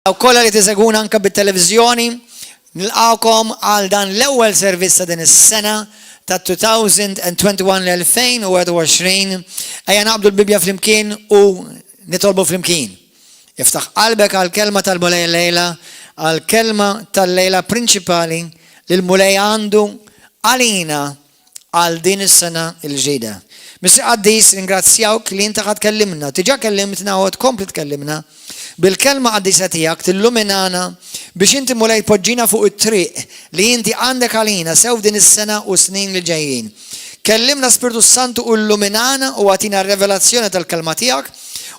Dawk kollha li tisegwuna anke bit-televiżjoni, nilqgħukom għal dan l-ewwel servizz ta' din is-sena ta' 2021 l-2021. Ejja naqbdu l-Bibbja flimkien u nitolbu flimkien. Iftaħ qalbek għall-kelma tal-Mulej lejla, għall-kelma tal-lejla prinċipali li l-Mulej għandu għalina għal din is-sena l-ġdida. Missier Qaddis, ringrazzjawk li inta ħad tkellimna, diġà kellimtna u tkompli tkellimna bil-kelma qaddisa tiegħek tilluminana biex inti Mulej tpoġġina fuq it-triq li inti għandek għalina sew din is-sena u snin li ġejjin. Kellimna Spirtu Santu u illuminana u agħtina revelazzjoni tal-kelma tiegħek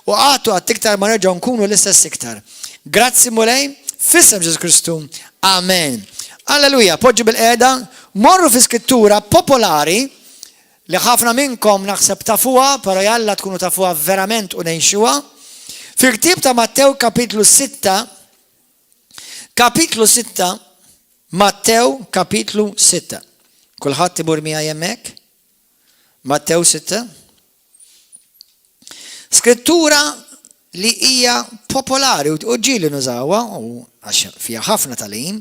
u qatt u qatt iktar ma nerġgħu nkunu l-istess iktar. Grazzi Mulej, f'isem Ġesù Kristu. Amen. Alleluja, poġġu bil-qiegħda, morru fi skrittura popolari li ħafna minnkom naħseb tafuha, però jalla tkunu tafuha verament u ngħixuha. Fil-ktieb ta' Mattew kapitlu 6, kapitlu 6, Mattew kapitlu 6. Kulħadd imur miegħi hemmhekk? Mattew 6. Skrittura li hija popolari u ġieli nużawha u għax fiha ħafna tagħlim.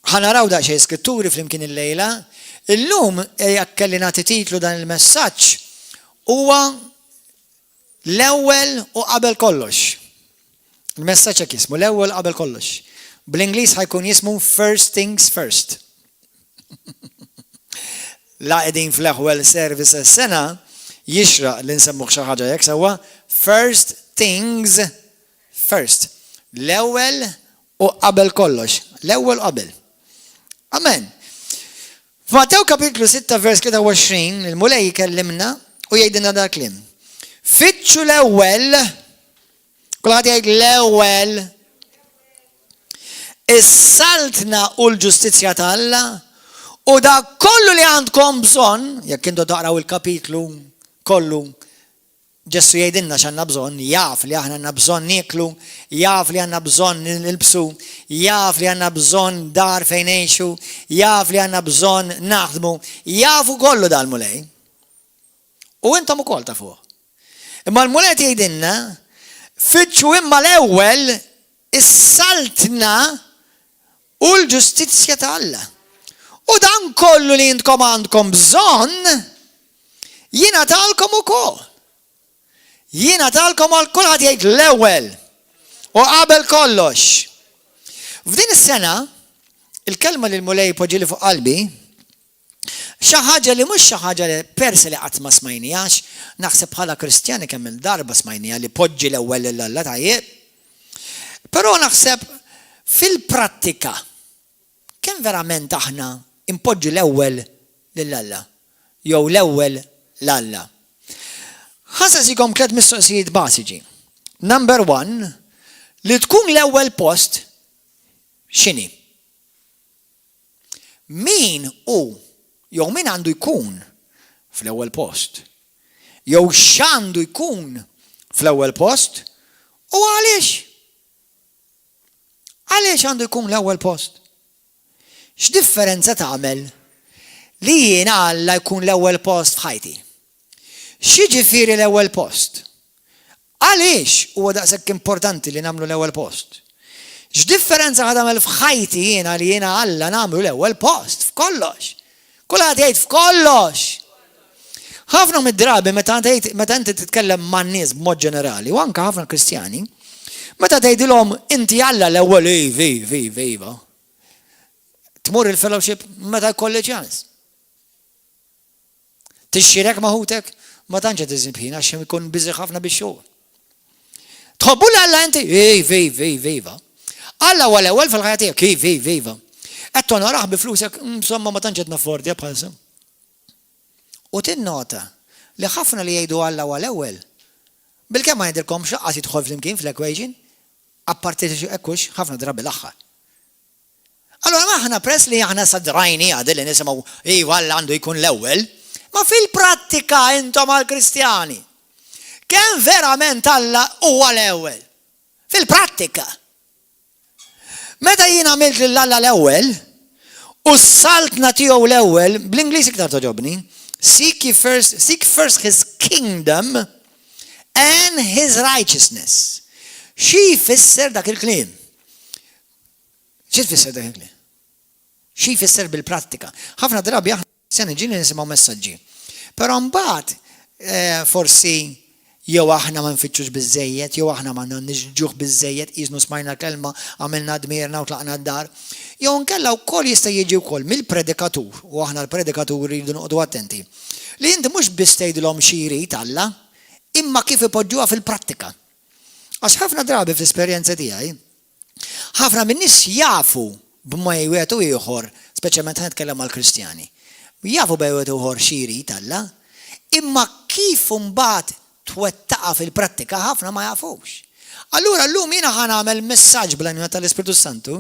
Ħa naraw daqsxejn skritturi flimkien illejla. Illum eh, jekk kelli nagħti titlu dan il-messaġġ huwa l-ewwel u qabel kollox. Il-messaġġ hekk jismu l-ewwel qabel kollox. Bl-Ingliż ħa jkun jismu First Things First. La qegħdin fl-ewwel service sena jixraq li nsemmuh xi ħaġa hekk sewwa First Things First. L-ewwel u qabel kollox. L-ewwel u qabel. Amen. F'Mattew kapitlu 6 vers 23 il-Mulej jkellimna u jgħidilna dal-kliem. Fittxu l-ewwel, kulħadd jgħid l-ewwel, is-saltna u l-ġustizzja ta' Alla u dak kollu li għandkom bżonn, jekk intu taqraw il-kapitlu kollu Ġesù jgħidilna x'għandna bżonn, jaf li aħna għandna bżonn nieklu, jaf li għandna bżonn nilbsu, jaf li għandna bżonn dar fejn ngħixu, jaf li għandna bżonn naħdmu, jafu kollu dal-Mulej. U intom ukoll tafuh. Imma l-Mulej qed jgħidilna, fittxu imma l-ewwel is-saltna u l-ġustizzja ta' Alla. U dan kollu li intkom għandkom bżonn jingħatalkom ukoll. Jingħatalkom għal kulħadd jgħid l-ewwel u qabel kollox. F'din is-sena, il-kelma li l-Mulej poġġieli fuq qalbi, xi ħaġa li mhux xi ħaġa li persi li qatt ma smajnijax, naħseb bħala Kristjani kemm il-darba smajnija li poġġi l-ewwel lil Alla tajjeb. Però naħseb fil-prattika, kemm verament aħna impoġġu l-ewwel lil Alla jew l-ewwel 'l Alla? Ħa nsaqsikom tliet mistoqsijiet bażiċi. Number one, li tkun l-ewwel post x'inhi? Min hu jew min għandu jkun fl-ewwel post? Jew x'għandu jkun fl-ewwel post u għaliex? Għaliex għandu jkun l-ewwel post? X'differenza tagħmel li jiena Alla jkun l-ewwel post f'ħajti? X'jiġifieri l-ewwel post? Għaliex huwa daqshekk importanti li nagħmlu l-ewwel post? X'differenza ħa tagħmel f'ħajti jiena li jiena Alla nagħmlu l-ewwel post f'kollox? Kulħadd jgħid f'kollox. Ħafna mid-drabi meta tgħid meta inti titkellem man-nies b'mod ġenerali u anke ħafna Kristjani, meta tgħidilhom inti Alla l-ewwel iva, iva, iva, iva. Tmur il-fellowship meta jkolli ċans. Tixxirek ma' ħutek? Ma tantx qed iżib ħin għax ikun biżi ħafna bix-xogħol. Tħobbu l Alla inti? Iva, iva, iva, iva. Alla huwa l-ewwel fil-ħajja tiegħek. Iva, iva, iva. Qed tonorah bi flusek, insomma ma tantx qed naffordja bħalsa. U tinnota li ħafna li jgħidu Alla huwa l-ewwel, bilkemm ma ngħidilkomx lanqas jidħol flimkien fl-equation, apparti hekk hux ħafna drabi l-aħħar. Allura aħna press li aħna sa drajni għad li nisimgħu iva Alla għandu jkun l-ewwel, ma fil-prattika intom għal-Kristjani. Kemm verament Alla huwa l-ewwel? Fil-prattika. Meta jien għamilt lil Alla l-ewwel u s-saltna tiegħu l-ewwel, bl-Ingliż iktar togħġobni, seek ye first, seek first his kingdom. and his righteousness. Xi jfisser dak il-kliem? Xi tfisser dak il-kliem? Xi jfisser bil-prattika? Ħafna drabi aħna se niġi nisimgħu messaġġi. Però mbagħad eh, forsi jew aħna ma nfittxux biżejjed, jew aħna ma għandniex ġuħ biżejjed, qisnu smajna l-kelma, għamilna dmirna u tlaqna d-dar. Jew nkella wkoll jista' jiġi wkoll mill-predikatur, u aħna l-predikaturi rridu noqogħdu attenti, li inti mhux biss tgħidilhom xi jrid Alla, imma kif ipoġġuha fil-prattika. Għax ħafna drabi fl-esperjenza tiegħi, Ħafna min-nies jafu b'mod wieħed u ieħor, speċjalment ħa nitkellem mal-Kristjani, jafu b'mod wieħed u ieħor xi jrid Alla, imma kif imbagħad twettaqha fil-prattika ħafna ma jafux. Allura llum jiena ħa nagħmel messaġġ bl-għajnuna tal-Ispirtu Santu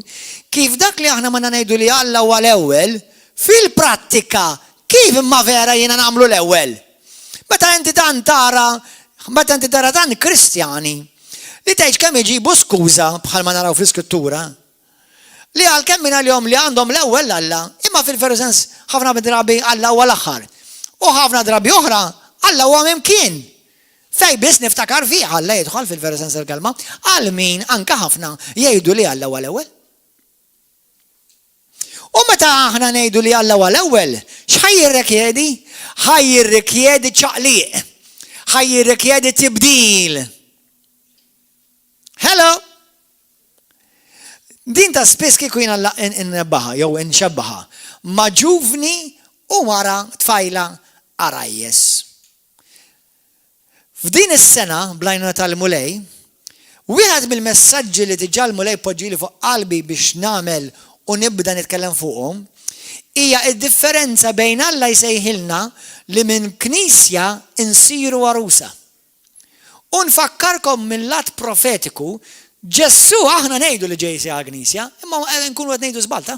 kif dak li aħna manna ngħidu li Alla huwa l-ewwel, fil-prattika kif imma vera jiena nagħmlu l-ewwel? Meta inti dan tara, meta inti tara dan Kristjani li tgħidx kemm iġibu skuża bħalma naraw fl-Iskrittura, li għalkemm minn għalihom li għandhom l-ewwel Alla, imma fil-veru sens ħafna drabi Alla huwa l-aħħar. U ħafna drabi oħra Alla huwa mimkien. Fej biss niftakar fih Alla jidħol fil-veru sens tal-kelma, għal min anka ħafna jgħidu li Alla huwa l-ewwel. U meta aħna ngħidu li Alla huwa l-ewwel, x'ħa jirrikjedi? Ħa jirrikjedi ċaqliq. Ħa jirrikjedi tibdil. Hello! Din ta' spiss kieku jiena nrebbaħa jew inxebbaħa ma' ġuvni u mara tfajla għarajjes. F'din is-sena, bl-għajnuna tal-Mulej, wieħed mill-messaġġi li diġà l-Mulej poġġieli fuq qalbi biex nagħmel u nibda nitkellem fuqhom, hija d-differenza bejn Alla jsejħilna li minn knisja nsiru għarusa. U nfakkarkom mil-lat profetiku, Ġesù aħna ngħidu li ġej jsejjaħ għall-knisja, imma nkunu qed ngħidu żball ta'.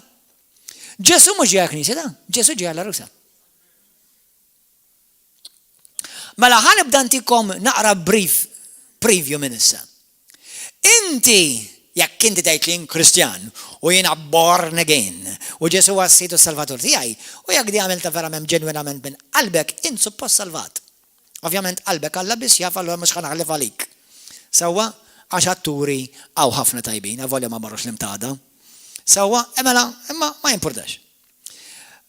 Ġesù mhux ġej għall-knisja ta', Ġesù ġej għall-għarusa. Mela ħa nibda ntikom naqra brief preview minn issa. Inti, jekk inti tgħid li jien Kristjan u jiena born again u Ġesù huwa s-Sid u s-Salvatur tiegħi, u jekk di għamiltha verament ġenwinament minn qalbek, int suppost salvat. Ovvjament qalbek Alla biss jaf allura mhux ħa naħlef għalik. Sewwa? Għax atturi hawn ħafna tajbin, avolja ma marrux l-imtada. Sewwa? E mela, imma ma jimpurtax.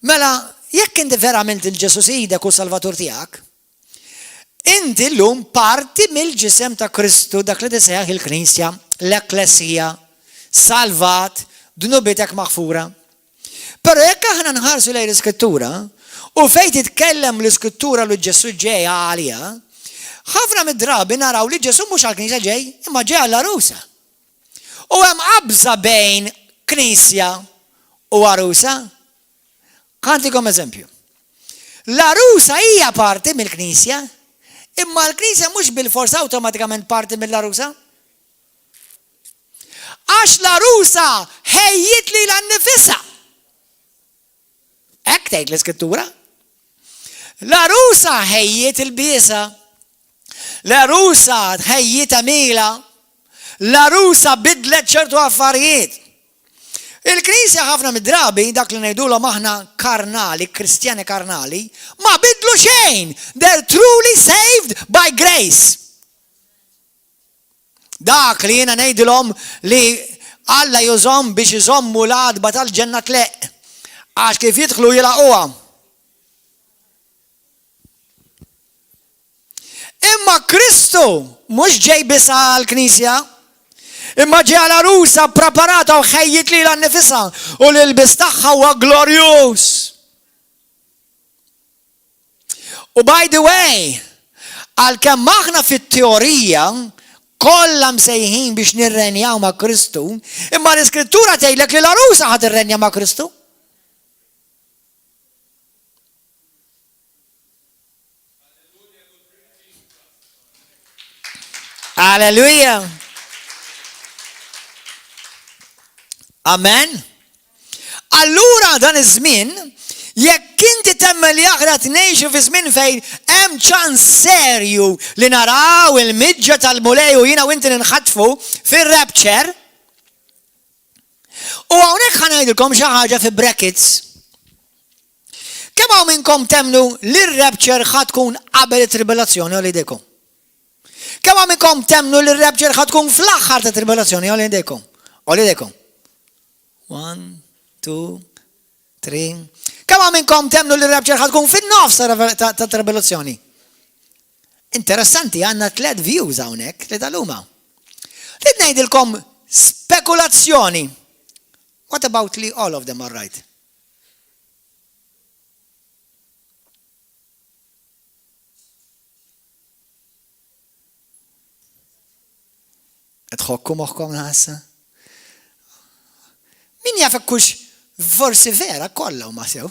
Mela, jekk inti verament lil Ġesù Sidek u Salvatur tiegħek, inti llum parti mill-ġisem ta' Kristu, dak li tisejjaħ il-Knisja, l-Ekklesia, salvat, dnubitek maħfura. Però jekk aħna nħarsu lejn l-Iskrittura, u fejn titkellem l-Iskrittura li Ġesù ġej għaliha, ħafna mid-drabi naraw li Ġesù mhux għall-Knisja ġej, imma ġej għall-għarusa. U hemm qabża bejn knisja u għarusa. Ħa ntikom eżempju. L-għarusa hija parti mill-knisja, imma l-knisja mhux bilfors awtomatikament parti mill-għarusa. Għax l-għarusa ħejjiet lilha nnifisha. Hekk tgħid l-Iskrittura. L-għarusa ħejjiet il-biesa. L-għarusa ħejjiet għamila. L-għarusa bidlet ċertu affarijiet. Il-Knisja ħafna mid-drabi dak li ngħidulhom aħna karnali, Kristjani karnali, ma bidlu xejn. They're truly saved by grace. Dak li jiena ngħidilhom li Alla jużhom biex iżommu l-għatba tal-ġenna tleqq. Għax kif jidħlu jilagħquha. Imma Kristu mhux ġej biss għall-Knisja, imma ġej għal għarusa preparata u ħejjit lilha nnifisha u l-ilbies tagħha huwa glorjuż. U by the way, għalkemm aħna fit-teorija kollha msejħin biex nirrenjaw ma' Kristu, imma l-Iskrittura tgħidlek li l-għarusa ħa tirrenja ma' Kristu. Alleluja! Amen. Allura dan iż-żmien, jekk inti temmen li aħna qed ngħixu fi żmien fejn hemm ċans serju li naraw il-miġja tal-Mulej u jiena u inti ninħatfu fir-rapture, u hawnhekk ħa ngħidilkom xi ħaġa fi brackets. Kemm hawn minnkom temmnu li r-rapture ħa tkun qabel it-tribulazzjoni u li jdejkom? Kemm hawn minnkom temmnu li r-rapture ħa tkun fl-aħħar ta' tribolazzjoni? Għolli idejkom. Għolli idejkom. One, two, three. Kemm hawn minnkom temmnu li r-rapture ħa tkun fin-nofs ta' tribolazzjoni? Interessanti, għandna tlet views hawnhekk li tal-huma. Rrid ngħidilkom spekulazzjoni. What about li all of them are right? Tħokku moħħkom nħassa? Min jaf hux forsi vera kollha huma sew.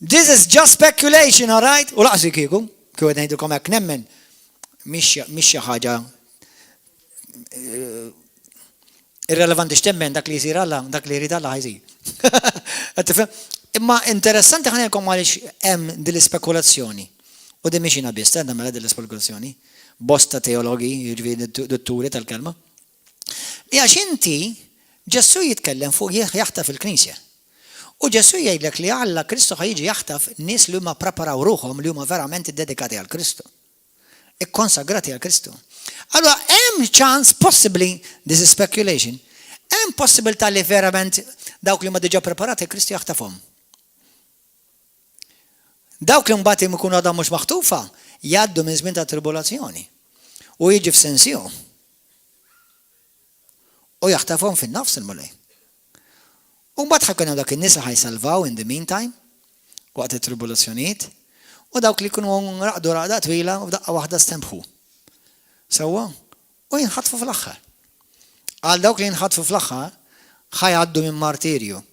This is just speculation, all right? U laqsi kieku, kieku qed ngħidilkom hekk nemmen, mhix xi ħaġa eh, irrelevanti x'temmen dak li jsir Alla, dak li jrid Alla ħajsir. Imma interessanti ħanilkom għaliex hemm din l-ispekulazzjoni. U din mhix jiena biss, mela din l-ispekulazzjoni. Bosta teologi, jiġifieri dutturi tal-kelma. Li għax inti, Ġesù jitkellem fuq jaħtaf il-Knisja. U Ġesù jgħidlek li Alla Kristu ħa jiġi jaħtaf nies li huma preparaw ruħhom li huma verament iddedikati għal Kristu. Ikkonsagrati għal Kristu. Allura hemm ċans possibbli, this is speculation, hemm possibilità li verament dawk li huma diġà preparati Kristu jaħtafhom. Dawk li mbagħad ikunu għadhom mhux maħtufa jgħaddu minn żmien ta' tribulazzjoni u jiġi f'sensihom. U jaħtafhom fin-nofs il-Mulej. U mbagħad ħa jkun hemm dak in-nies li ħa jsalvaw in the meantime waqt it-tribulazzjonijiet u dawk li jkunu raqdu raqda twila u f'daqqa waħda stembħu. Sewwa? U jinħatfu fl-aħħar. Għal dawk li jinħatfu fl-aħħar ħa jgħaddu minn martirju.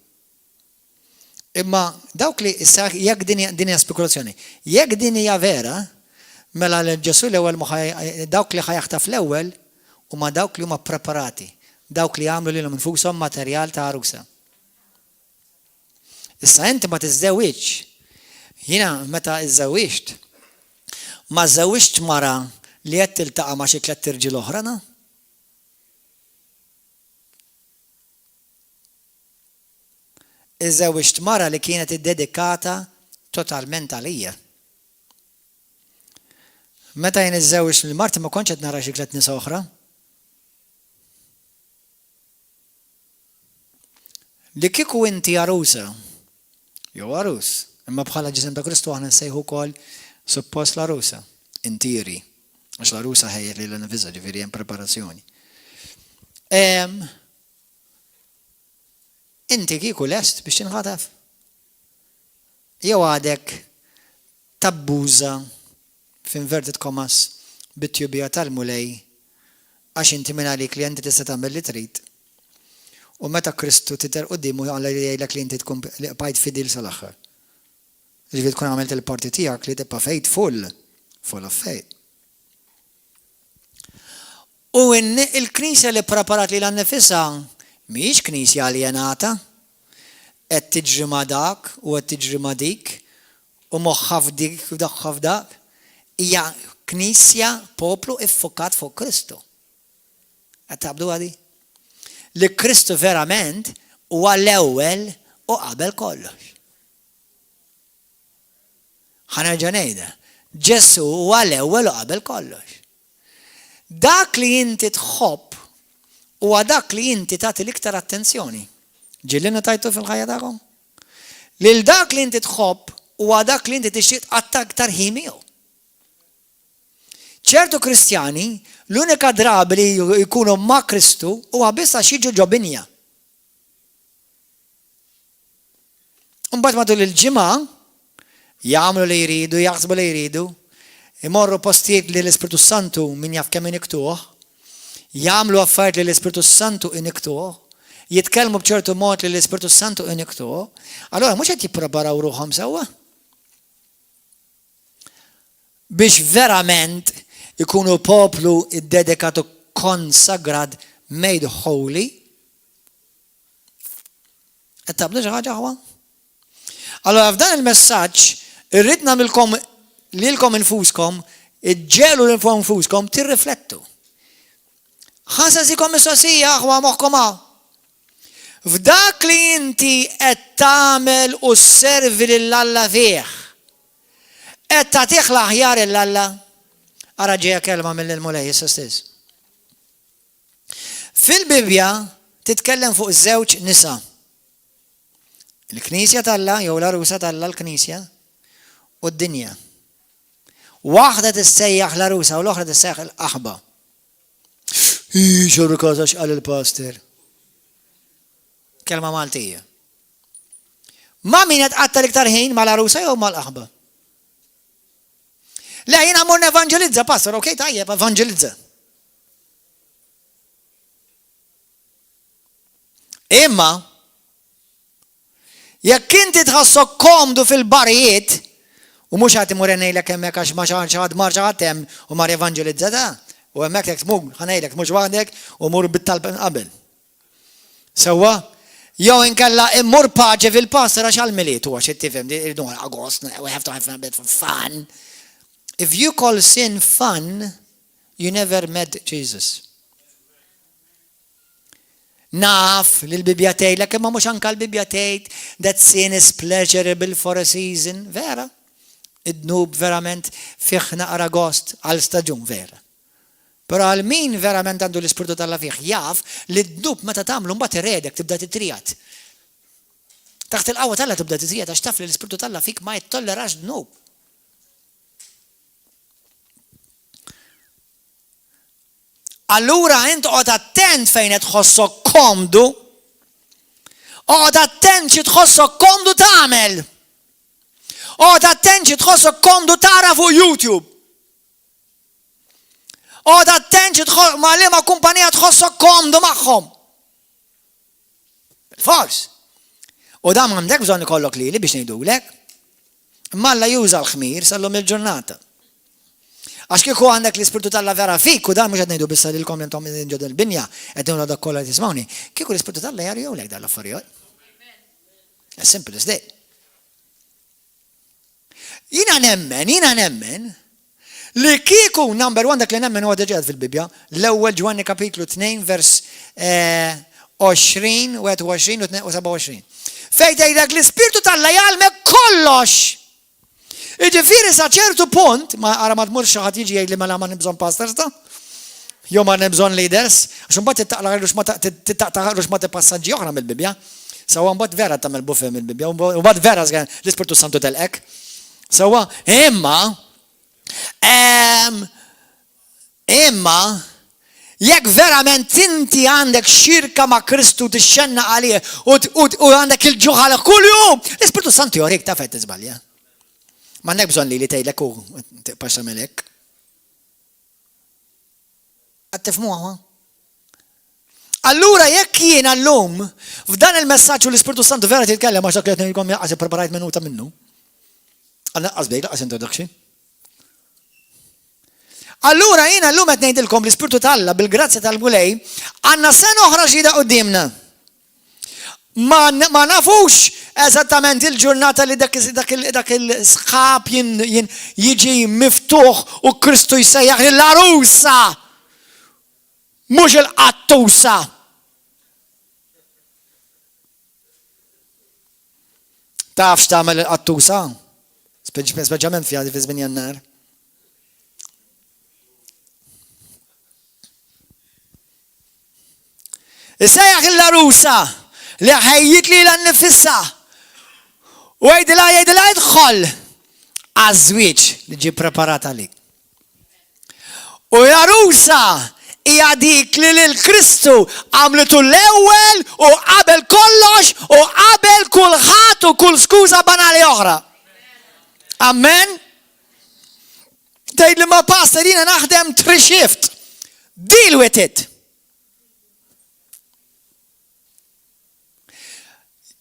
Imma dawk li issa jekk din din hija spekulazzjoni, jekk din hija vera, mela l Ġesù l-ewwel dawk li ħa jaħtaf l-ewwel huma dawk li huma ppreparati, dawk li għamlu lilhom infushom materjal ta' għarusa. Issa inti ma tiżżewwiġx. Jiena meta iżżewwiġt, ma żżewwiġt mara li qed tiltaqa' ma' xi tlett irġiel oħra na. Iżżewwiġt mara li kienet iddedikata totalment għalija. Meta jien iżżewwiġt lil marti ma kontx qed nara xi tlett nisa oħra. Li kieku inti għarusa, jew għarus, imma bħala ġisem ta' Kristu aħna nsejħu wkoll suppost l-għarusa, intieri, għax l-għarusa ħejjet lilha nifisha, ġifieri hemm preparazzjoni. Inti kieku lest biex tinħataf? Jew għadek tabbuża, f'inverted commas, bit-tjubija tal-Mulej għax inti minn għalik li inti tista' tagħmel li trid u meta Kristu tidher quddiemu Alla jgħidlek li inti tkun li bqajt fidil sal-aħħar. Jiġifieri tkun għamilt il-parti tiegħek li tibqa' faithful, full of faith. U l-Knisja li ppreparat lilha nnifisha mhijiex Knisja aljenata, qed tiġri ma' dak u qed tiġri ma' dik, u moħħha f'dik u moħħha f'dak. Hija Knisja, poplu iffukat fuq Kristu. Qed taqbduha di? Li Kristu verament huwa l-ewwel u qabel kollox. Ħa nerġa' ngħidha. Ġesù huwa l-ewwel u qabel kollox. Dak li inti tħobb huwa dak li inti tagħti l-iktar attenzjoni. Ġieli notajtu fil-ħajja tagħkom? Lil dak li inti tħobb huwa dak li inti tixtieq tqatta' iktar ħin miegħu. Ċertu Kristjani, l-unika drabi li jkunu ma' Kristu huwa biss għax jiġu ġo binja. Imbagħad matul il-ġimgħa jagħmlu li jridu, jaħsbu li jridu, imorru postijiet li l-Ispirtu Santu min jaf kemm iniktuh, jagħmlu affarijiet li l-Ispirtu Santu iniktuh, jitkellmu b'ċertu mod li l-Ispirtu Santu iniktuh, allura mhux qed jippreparaw ruħhom sewwa. Biex verament ikunu poplu iddedikat u konsagrat made holy Qed taqbdu xi ħaġa aħwa? Allora f'dan il-messaġġ irrid nagħmilkom lilkom infuskom, iġġelu lilkom infuskom tirriflettu. Ħasasikom mistoqsija aħwa moħħkom hawn. F'dak li inti qed tagħmel u sservi lil Alla fih, qed tagħtih l-aħjar 'il Alla? Ara ġejja kelma mill-Mulej issa stess. Fil-Bibbja titkellem fuq żewġ nisa. Il-Knisja t'Alla jew l-għarusa t'Alla l-Knisja u d-dinja. Waħda tissejjaħ l-għarusa u l-oħra tissejjaħ il-qaħba. Xorru kaza x'qal il-pastor. Kelma Maltija. Ma' min qed tqatta' l-iktar ħin mal-għarusa jew mal-qaħba? Le, jiena mmur nevanġelizza, pastor, ok, tajjeb, evanġelizza. Imma, jekk inti tħassok komdu fil-barijiet, u mhux għad imur ngħidlek hemmhekk għax ma xi mar xi ħadd hemm u mar evanġelizza ta' u hemmhekk jekk tmur ħa ngħidlek mhux waħdek u mur bit-talb qabel. Sewwa? Jew inkella immur paċi fil-pastor għax għall-Milied u għax tifhem irridu Agost, we have to have a bit of fun. If you call sin fun, you never met Jesus. Naf li l-Bibbja tgħidlek imma mhux anke l-Bibbja tgħid that sin is pleasurable for a season. Vera. Id-dnub verament fih naqra gost għal staġun vera. Però għal min verament għandu l-Ispirtu t'Alla fih jaf li d-dnub meta tagħmlu mbagħad iredek tibda titriegħed. Taħt il-qawwa t'Alla tibda titriegħed għax taf li l-Ispirtu t'Alla fik ma jittollerax dnub. Allura int oqgħod attent fejn qed tħossok komdu. Oqgħod attent xi tħossok komdu tagħmel. Oqgħod attent xi tħossok komdu tara fuq YouTube. Oqgħod attent xi ma' liema kumpanija tħossok komdu magħhom. Fors. U dan m'għandek bżonn ikollok lili biex ngħidulek. Imma Alla juża l-ħmir sal-lum il-ġurnata. Għax kieku għandek l-Ispirtu t'Alla vera fik, u dan mhux qed ngħidu biss lilkom li intom ġo din il-binja, qed ngħidu dak kollha li tismgħuni, kieku l-Ispirtu t'Alla jarjulek dan l-affarijiet. As simple as that. Jiena nemmen, jiena nemmen li kieku number one dak li nemmen huwa diġà fil-Bibbja, l-ewwel Ġwanni kapitlu 2 vers 20, 21 u 27. Fejn tgħidlek l-Ispirtu t'Alla jgħallmek kollox. Jiġifieri sa ċertu punt, ma ara ma tmurx xi ħadd jiġi jgħid li mela ma bżonn pastors ta' jew ma bżonn leaders, għax imbagħad titaqla rux ma passaġġi oħra mill-Bibbja. Sewwa mbagħad vera tagħmel buffet mill-Bibbja, u mbagħad vera l-Ispirtu Santu telqek. Sewwa, imma imma jekk verament inti għandek xirka ma' Kristu tixxenna għalih u għandek il-ġuħ għalih kuljum, l-Ispirtu Santu jorik ta' fejn tiżbalja. M'għandek bżonn li li tgħidlek u tibqax tagħmel hekk. Qed tifhmuha? Allura jekk jiena llum f'dan il-messaġġ u l-Ispirtu Santu vera titkellem għax dak li qed ngħidilkom jaqas ippreparajt minuta minnu. Għal bdejt laqas introduction. Allura jiena llum qed ngħidilkom l-Ispirtu t'Alla bil-grazzja tal-Mulej għandna sena oħra ġdida quddiemna. Ma, ma nafux eżattament il-ġurnata li dak, dak, dak il-sħab jiġi miftuħ u Kristu jsejjaħ l-arusa, mhux il-qattusa. Taf x'tagħmel il-qattusa? Speċjalment fi żmien Jannar. Isejjaħ il-għarusa li ħejjit lilha nnifisha u jgħidilha jgħidilha idħol għaż-żwieġ li ġie preparat għalik. U l-għarusa hija dik li lil Kristu għamlitu l-ewwel u qabel kollox u qabel kulħadd u kull skuża banali oħra. Amen. Tgħid li ma pastor jiena naħdem three shift. Deal with it.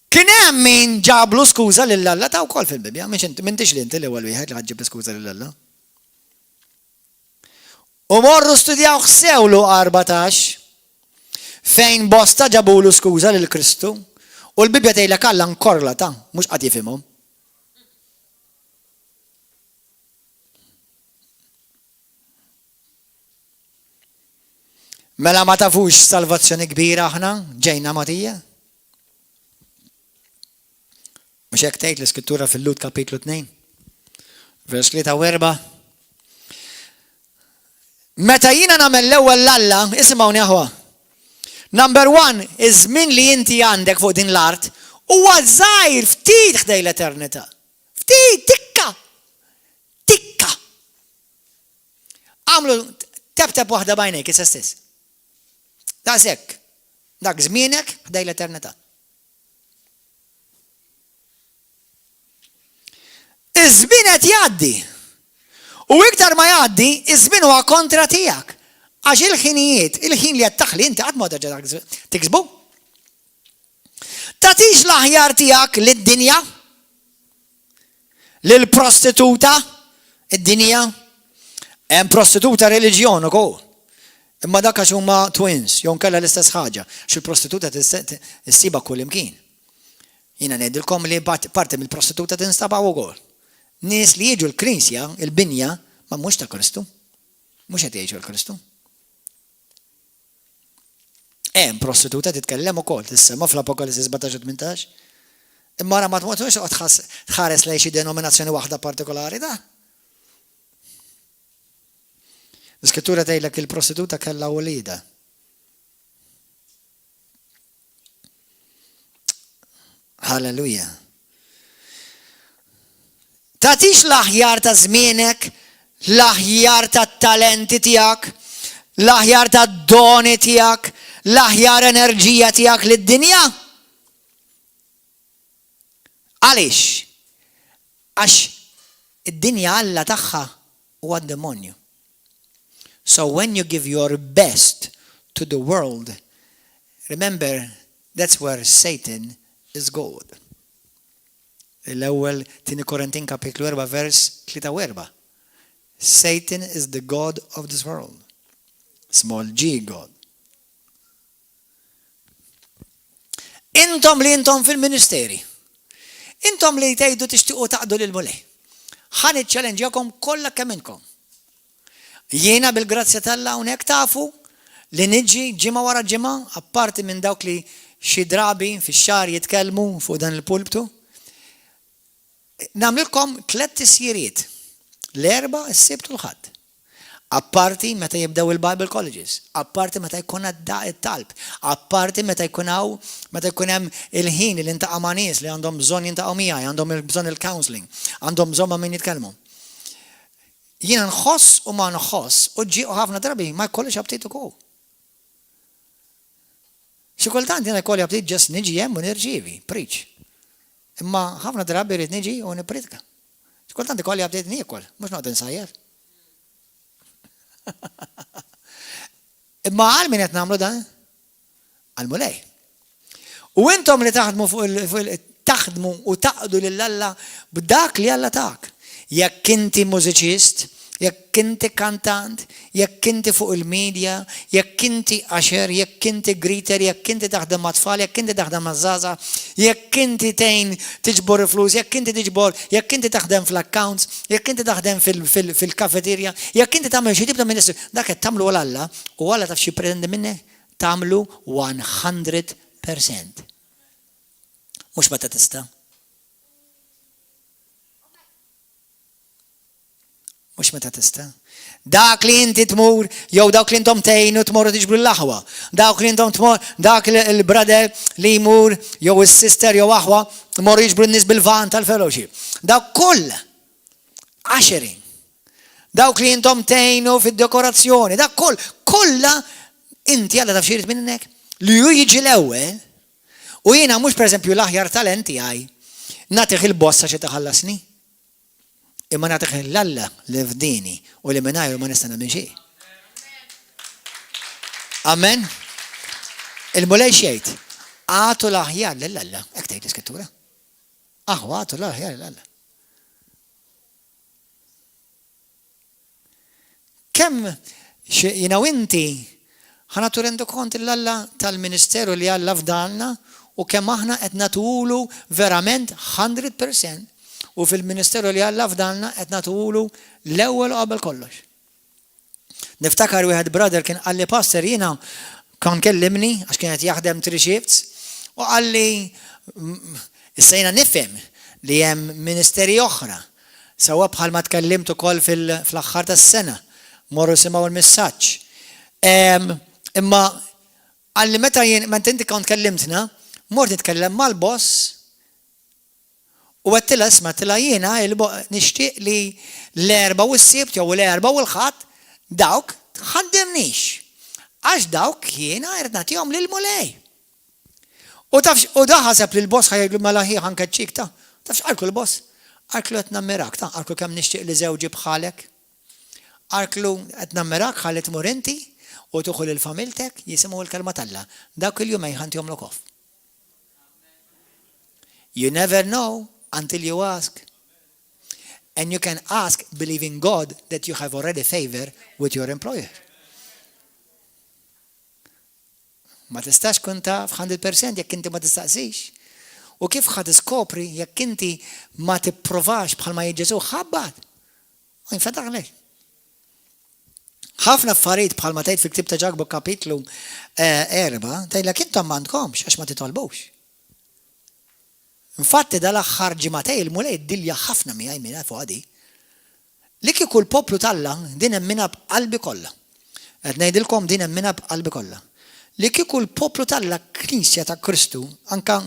Kien hemm min ġablu skuża lil Alla ta' wkoll fil-Bibbja, m'intix li inti l-ewwel wieħed li ħaġġib skuża lil Alla. U morru studjaw sew Luqa 14 fejn bosta ġabulu skuża lil Kristu u l-Bibbja tgħidlek Alla nkorla ta' mhux qatt jifhimhom. Mela ma tafux salvazzjoni kbira aħna ġejna mogħtija? Mhux hekk tgħid l-Iskrittura fil-Lhud kapitlu 2, vers 3 u 4. Meta jiena nagħmel l-ewwel l-Alla, isimgħuni aħwa. Number one, iż-żmien li inti għandek fuq din l-art huwa żgħir ftit ħdej l-eternità. Ftit, tikka! Tikka! Għamlu tap tap waħda b'għajnejk issa stess. Daqshekk. Dak żmienek ħdej l-eternità. Iż-żmien qed jgħaddi. U iktar ma jgħaddi, iż-żmien huwa kontra tiegħek. Għax il-ħinijiet, il-ħin li qed taħli inti qatt ma terġa' tiksbu. Tagħtix l-aħjar tiegħek lid-dinja, lill-prostituta, id-dinja. Hemm prostituta reliġjon ukoll. Imma dak għax huma twins, jew nkella l-istess ħaġa, xi prostituta issibha kull imkien. Jiena ngħidilkom li parti mill-prostituta tinstab hawn ukoll. Nies li jiġu l-knisja, il-binja, ma mhux ta' Kristu. Mhux qed jgħixu l-Kristu. Hemm prostituta titkellem ukoll, tissemma fl-Apokalissi 17 u 18. Imma ara ma tmutux toqgħod tħares lejn xi denominazzjoni waħda partikolari da. L-Iskrittura tgħidlek il-prostituta kellha wliedha. Halleluja. Tagħtix l-aħjar ta' żmienek, l-aħjar tat-talenti tiegħek, l-aħjar tad-doni tiegħek, l-aħjar enerġija tiegħek lid-dinja. Għaliex? Għax id-dinja alla tagħha huwa d-demonju. So when you give your best to the world, remember that's where Satan is God. L-ewwel tieni Korintin kapitlu 4 vers 3 u 4. Satan is the God of this world. Small g God. Intom li intom fil-ministeri. Intom li tgħidu tixtiequ taqdu lil Mulej. Ħa niċċelenġjakom kollha kemm intkom. Jiena bil-grazzja t'Alla hawnhekk tafu li niġi ġimgħa wara ġimgħa, apparti minn dawk li xi drabi fix-xahar jitkellmu fuq dan il-pulptu. Nagħmlilkom tlett tisjiriet, l-Erbgħa, is-Sibt u l-Ħadd. Apparti meta jibdew il-Bible Colleges, apparti meta jkun it-talb, apparti meta jkun hawn meta jkun hemm il-ħin li ntaqa' ma' nies li għandhom bżonn jintaqgħu miegħi, għandhom bżonn il-counselling, għandhom bżonn ma' min jitkellmu. Jiena nħoss u ma nħoss u ġie u ħafna drabi ma jkollix aptit ukoll. Xi kultant jiena jkolli aptit ġest niġi hemm u nirċievi, preach. Imma ħafna drabi rrid niġi u nippritka. Xi kultant ikolli aptit niekol, mhux noqgħod insajjar. Imma għal min qed nagħmlu dan? Għal Mulej. U intom li taħdmu fuq il taħdmu u taqdu lil Alla b'dak li Alla tak. Jekk inti mużiċist, jekk inti kantant, jekk inti fuq il-media, jekk inti usher, jekk inti greeter, jekk inti taħdem mat-tfal, jekk inti taħdem maż-żgħażagħ, jekk inti tgħin tiġbor il-flus, jekk inti tiġbor, jekk inti taħdem fl-accounts, jekk inti taħdem fil-kafeterja, jekk inti tagħmel xi tip ta' ministru, dak qed tagħmlu għal Alla u Alla taf x'jippretendi minnek? Tagħmlu 100%. Mhux meta tista'. Mhux meta tista'. Dak li inti tmur, jew dawk li intom tgħinu tmorru tiġbru l-aħwa. Dawk li intom tmur, dak il-brother li jmur, jew is-sister jew aħwa, tmorru jiġbru n-nies bil-van tal-fellowship. Dawk koll ushering. Dawk li intom tgħinu fid-dekorazzjoni, dak koll, kollha inti Alla taf x'irid minnek? Li hu jiġi l-ewwel u jiena mhux pereżempju l-aħjar talent tiegħi nagħtih il-boss għax qed iħallasni. Imma nagħtih lil Alla li fdini u li mingħajru ma nista' nagħmel xejn. Amen. Il-Mulej xejt, għatu l-aħjar lil Alla, hekk tgħid l-Iskrittura. Aħwa għatu l-aħjar lil Alla. Kemm jiena u inti ħa nagħtu rendikont lil Alla tal-ministeru li Alla fdalna u kemm aħna qed nagħtuhulu verament 100% u fil-ministeru li Alla fdalna qed nagħtuhulu l-ewwel u qabel kollox. Niftakar wieħed brother kien qalli pastor jiena kan kellimni għax kien qed jaħdem three shifts u qalli issa jiena nifhem li hemm ministeri oħra Sewwa bħalma tkellimt ukoll fl-aħħar tas-sena. Morru simgħu l-messaġġ. Imma qalli meta jien, meta inti kont kellimtna, mort nitkellem mal-boss u għedtilha isma' għedtilha jiena nixtieq li l-Erbgħa u s-Sibt jew l-Erbgħa u l-Ħadd dawk tħaddimnix. Għax dawk jiena rrid nagħtihom lill-Mulej. U taf u da ħaseb li l-boss ħa jgħidlu mela ħi ħa nkeċċik ta. Taf x'qaltlu l-boss? Qaltlu qed nammirak ta, qaltlu kemm nixtieq li żewġi bħalek. Qaltlu qed nammirak ħalli tmur inti u tieħu lil familtek jisimgħu l-kelma t'Alla. Dawk il-jumejn ħa ntihomlok off. You never know until you ask. And you can ask believing God that you have already favor with your employer. Ma tistax tkun taf 100% jekk inti ma tistaqsix. U kif ħa tiskopri jekk inti ma tipprovax bħalma jgħid Ġesù ħabbat. U jinfetaħlek. Ħafna affarijiet bħalma tgħid fil-ktieb ta' Ġakbu kapitlu eh, 4, tgħidlek intom m'għandkomx għax ma titolbux. Infatti dal-aħħar ġimagħtej il-Mulej ddilja ħafna miegħi minn fuq di. Li kieku l-poplu t'Alla din nemminha b'qalbi kollha. Qed ngħidilkom din nemminha b'qalbi kollha. Li kieku l-poplu t'Alla Knisja ta' Kristu, anka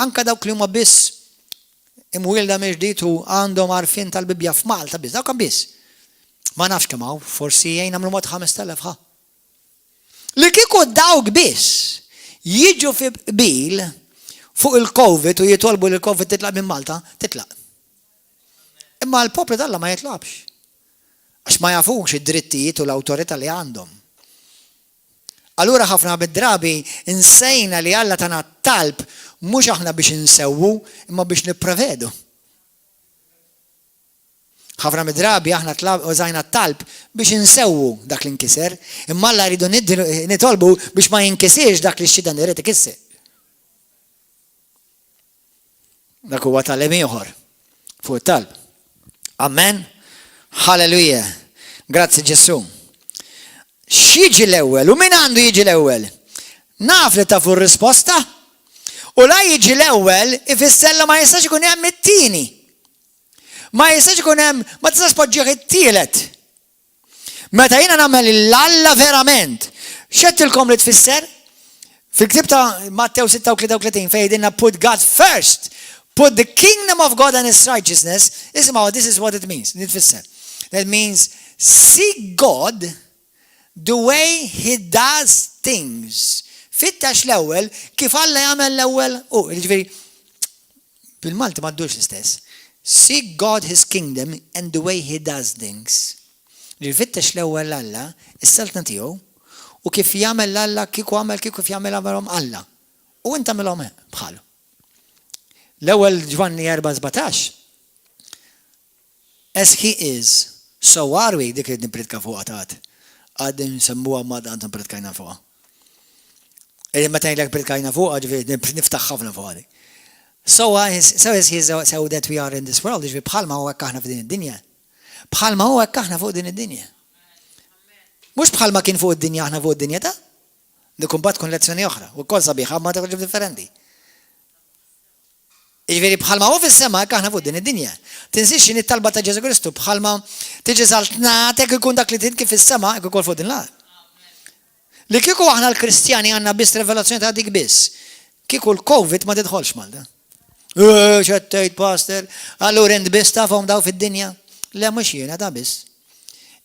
anka dawk li huma biss imwielda mill-ġdid u għandhom għarfien tal-Bibbja f'Malta biss, dawk biss. Ma nafx kemm hawn, forsi jgħin nagħmlu mod 5000 ħa. Li kieku dawk biss jiġu fi qbil fuq il-Covid u jitolbu li l-Covid titlaq minn Malta, titlaq. Imma l-poplu t'Alla ma jitlobx. Għax ma jafux id-drittijiet u l-awtorità li għandhom. Allura ħafna mid-drabi nsejna li Alla tana t-talb mhux aħna biex insewwu imma biex nipprevedu. Ħafna mid-drabi aħna użajna t-talb biex insewwu dak li nkiser, imma Alla rridu nitolbu biex ma jinkisirx dak li x-xitan irid ikisser. Dak huwa tagħlim ieħor fuq it-talb. Amen. Hallelujah. Grazzi Ġesu. X'jiġi l-ewwel u min għandu jiġi l-ewwel? Naf li tafu r-risposta. U la jiġi l-ewwel ifisser li ma jistax ikun hemm it-tieni. Ma jistax ikun hemm, ma tistax poġġih it-tielet. Meta jiena nagħmel l-Alla verament, x'għedtilkom li tfisser? Fil-ktieb ta' Mattew 6:33 fejn jgħidilna put God first, put the kingdom of God and his righteousness, isimgħu this is what it means, li tfisser. That means seek God the way he does things. Fittex l-ewwel kif Alla jagħmel l-ewwel u, jiġifieri Bil-Malti ma ddurx l-istess. Seek God his kingdom and the way he does things. Ġifieri fittex l-ewwel 'l Alla, is-saltna tiegħu, u kif jagħmel Alla kieku għamel kieku kif jagħmel għamilhom Alla. U int agħmilhom bħalu. L-ewwel Ġwanni 4:17 As he is, so are we, dik rrid nippriedka fuqha tgħad. Għad nsemmuha ma għad nppriedkajna fuqha. Meta ngħidlek ppriedkajna fuqha, ġifieri niftaħ ħafna fuqha dik. So is, so is he so that we are in this world, ġifieri bħalma hu hekk aħna f'din id-dinja. Bħalma hu hekk aħna fuq din id-dinja. Mhux bħalma kien fuq id-dinja aħna fuq id-dinja ta' dik imbagħad tkun lezzjoni oħra, u wkoll sabiħa ma toħroġ differenti. Jiġifieri bħalma hu fis-sema hekk aħna fuq din id-dinja. Tinsiex x'inhi t-talba ta' Ġesù Kristu, bħalma tiġi saltnatek ikun dak li trid kif fis-sema hekk ukoll fuq din l-art. Li kieku aħna l-Kristjani għandna biss revelazzjoni ta' dik biss, kieku l-Covid ma tidħolx Malta. Eh, x'qed pastor, allura int biss tafhom daw fid-dinja? Le mhux jiena ta' biss.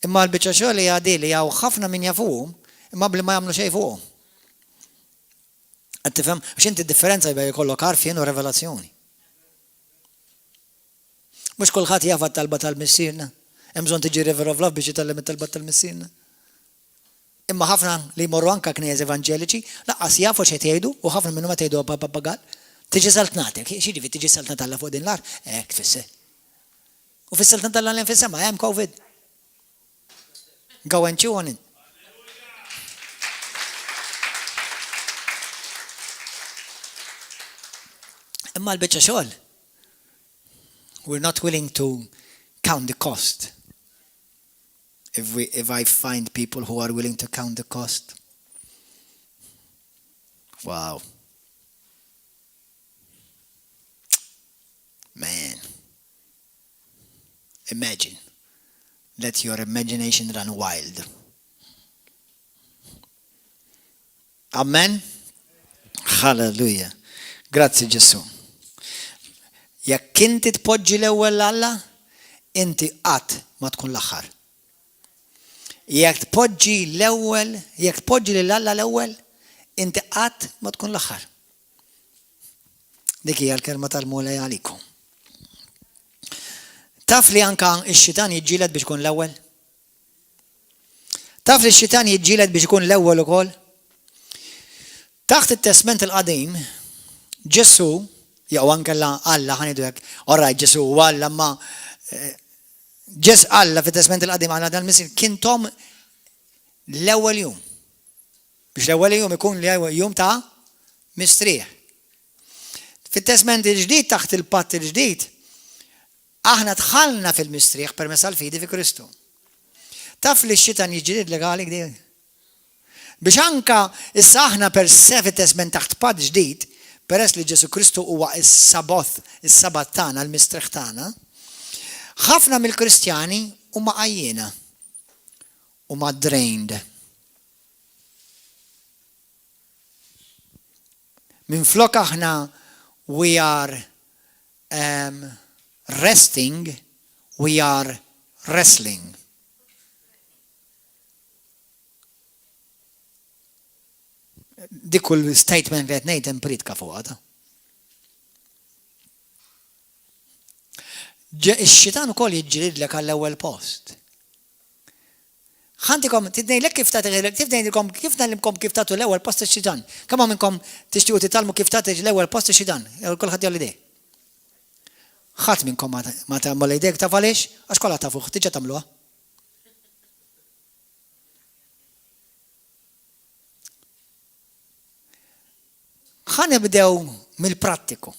Imma l-biċċa xogħol hija li hawn ħafna min jafuhom, imma bli ma jagħmlu xejn fuqhom. Qed tifhem? Għax inti differenza bejn ikollok għarfien u revelazzjoni. Mhux kulħadd jaf talba tal-missierna. Hemm bżonn tiġi River of Love biex jitgħallem it-talba tal-missierna. Imma ħafna li jmorru anka knejjes evanġeliċi laqqas jafu x'qed jgħidu u ħafna minnhom qed jgħidu pappagal. Tiġi saltnatek, x'jiġifieri tiġi saltna t'Alla fuq din l-art? Hekk tfisser. U fis-saltna t'Alla li hemm fis-sema hemm COVID. Go and chew on it. Imma l-biċċa xogħol. We're not willing to count the cost. If, we, if I find people who are willing to count the cost. Wow. Man. Imagine. Let your imagination run wild. Amen. Hallelujah. Grazzi Ġesu. Jekk inti tpoġġi l-ewwel Alla, inti qatt ma tkun l-aħħar. Jekk tpoġġi l-ewwel, jekk tpoġġi lil Alla l-ewwel, inti qatt ma tkun l-aħħar. Dik hija l-kelma tal-Mulej għalikom. Taf li anka x-xitan jiġġieled biex ikun l-ewwel? Taf li x-xitan jiġġieled biex ikun l-ewwel ukoll? Taħt it-Testment il-Qadim, Ġesù, jew anke Alla ħa ngħidu hekk, all right Ġesù huwa Alla ma eh, Ġes Alla fit-Testment il-Qadim għal dan missier kien tom l-ewwel jum. Biex l-ewwel jum ikun l-ewwel jum ta' mistrieħ. Fit-Testment il-Ġdid taħt il-Patt il-Ġdid, aħna dħalna fil-mistrieħ permezz tal-fidi fi Kristu. Taf li x-xitan jiġġielidlek għalik din? Biex anka issa aħna per se fit-Testment taħt Patt Ġdid, peress li Ġesù Kristu huwa s-Sabbath, is-Sabbath tagħna, l-mistrieħ tagħna, ħafna mill-Kristjani huma għajjiena, huma drained. Minflok aħna we are um, resting, we are wrestling. Dik kull statement li qed ngħid hemm priedka fuqha ta'. Ix-xitan ukoll jiġġielidlek għall-ewwel post. Ħantikom, titnejlek kif tagħti, kif ngħidilkom kif ngħallimkom kif tagħtu l-ewwel post ix-xitan. Kemm hawn minnkom tixtiequ titgħallmu kif tagħti l-ewwel post ix-xitan? Kulħadd jgħolli idejh. Ħadd minnkom ma tagħmel idejk taf għaliex? Għax kollha tafuh, diġà tagħmluha. Ħa nibdew mill-prattiku.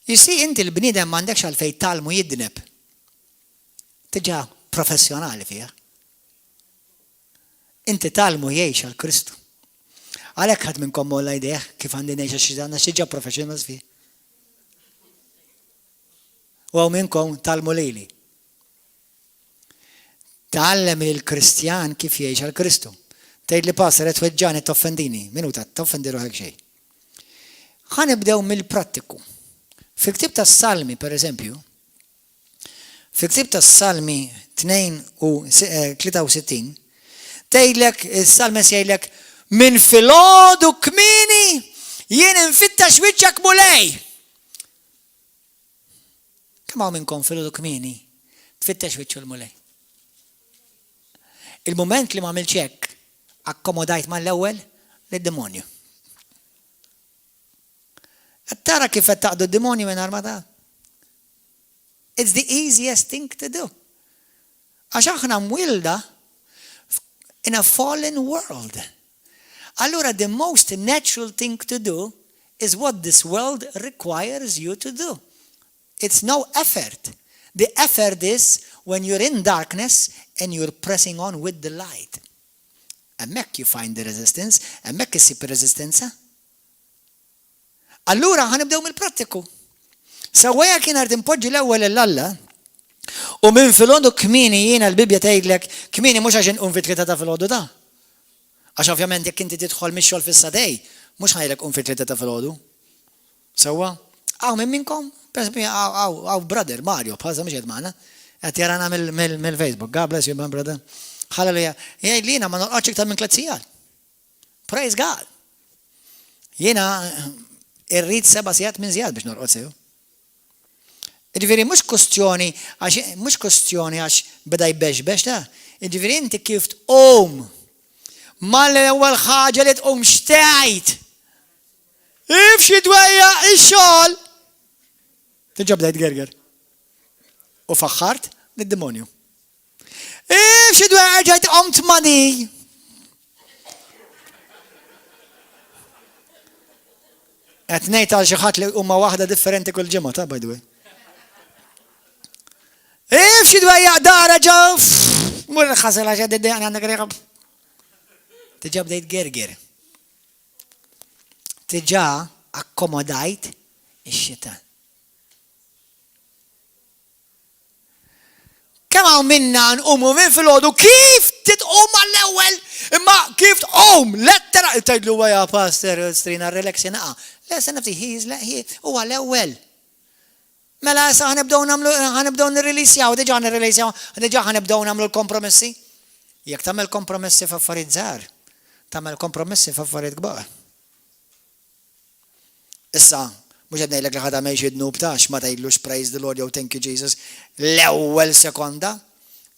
You see, inti l-bniedem m'għandekx għalfejn tgħallmu jidneb. Diġà professjonali fih. Inti tgħallmu jgħix għal Kristu. Għalhekk ħadd minnkom molla jdejh kif għandi ngħix għax għandna xi ġa professionals fih. U hawn minnkom tgħallmu lili. Tgħallem lill-Kristjan kif jgħix għal Kristu. Tgħidli Pastor qed tweġġagħni qed toffendini. Minuta, toffendi ruħek xejn. Ħa nibdew mill-prattiku. Fil-ktieb tas-Salmi, per eżempju, fil-ktieb tas-Salmi 63, eh, tgħidlek is-Salmes jgħidlek minn filgħodu kmieni jien infittax wiċċek Mulej. Kemm hawn minnkom filgħodu kmieni tfittex wiċċu l-Mulej? Il-mument li m'għamiltx hekk, akkomodajt mal-ewwel lid-demonju. Qed tara kif qed taqdu d-demonju mingħajr ma taf? It's the easiest thing to do. Għax aħna mwilda in a fallen world. Allura the most natural thing to do is what this world requires you to do. It's no effort. The effort is when you're in darkness and you're pressing on with the light. Hemmhekk you find the resistance, hemmhekk issib ir-reżistenza. Allura ħa nibdew mill-prattiku. Sewwa jekk jiena rrid inpoġġi l-ewwel lil Alla, u minn filgħodu kmieni jiena l-Bibbja tgħidlek kmieni mhux għax inqum fit-tlieta ta' filgħodu ta'. Għax ovvjament jekk inti tidħol mix-xogħol fis-sadej, mhux ħa ngħidlek qum fit-tlieta ta' filgħodu. Sewwa? Hawn min minnkom? Hawn brother Mario bħalissa mhux qiegħed magħna. Qed jarana mill-Facebook. God bless you my brother. Hallelujah. Jgħid li jiena ma norqodx iktar minn tliet sigħat. Praise God. Jiena irrid seba' sigħat minn sigħat biex norqod sew. Ġifieri mhux kustjoni għax mhux kustjoni għax beda jbexbex ta' Ġifieri inti kif tqum mal-ewwel ħaġa li tqum xtejt. If xi dwejja ix-xogħol. Tiġa bdejt gerger. U faħħart lid-demonju. If xi dwejja ġejt qomt mani. Qed ngħid għal xi ħadd li huma waħda differenti kull ġimgħa ta' by the way. If xi dwejja dara ġew, mur ħasel għax qed għandek riħa. Diġà bdejt gerger. Diġà akkomodajt ix-xitan. Kemm hawn minna nqumu minn filgħodu kif titqum mal-ewwel, imma kif tqum lettera tgħidlu ja pastor strina relax naqa. Le se nafti he is huwa l-ewwel. Mela issa ħanibdew nagħmlu ħanibdew nirrilisjaw, diġà nirrilisjaw, diġà ħanibdew nagħmlu l-kompromessi. Jekk tagħmel kompromessi f'affarijiet żgħar, tagħmel kompromessi f'affarijiet kbar. Issa, mhux qed ngħidlek li ħa tagħmel xi dnub ta' għax ma tgħidlux praise the Lord jew thank you Jesus l-ewwel sekonda.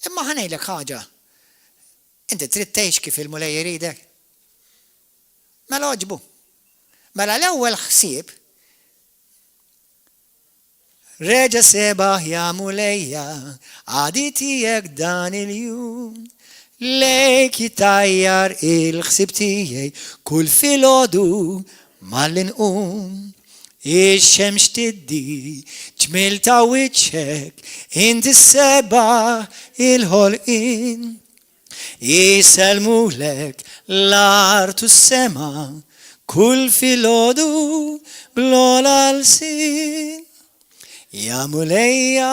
Imma ħa ngħidlek ħaġa. Inti trid tgħix kif il-Mulej iridek. Mela għoġbu. Mela l-ewwel ħsieb Reġa' sebaħ ja Mulejja, għadi tiegħek dan il-jum. Lejk jittajjar il-ħsieb tiegħi kull filgħodu malli nqum. Ix-xemx tiddi, ġmiel ta' wiċċek, inti ssebaħ il-ħolqien. Isellmulek l-art u s-sema kull filgħodu bl-ogħla lsien. Ja Mulejja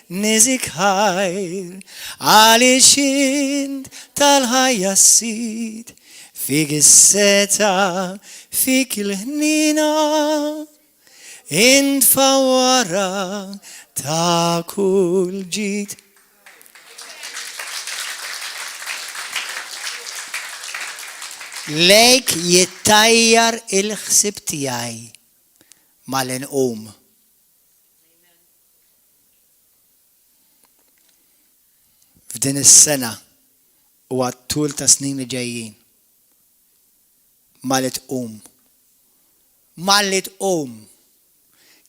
niżik ħajr għaliex int tal-ħajja s-sid, fik is-setgħa, fik il-ħniena, int fawwara ta' kull ġid. Lejk jittajjar il-ħsieb tiegħi malli nqum. F'din is-sena u għat-tul ta' snin li ġejjin. Malli tqum. Malli tqum.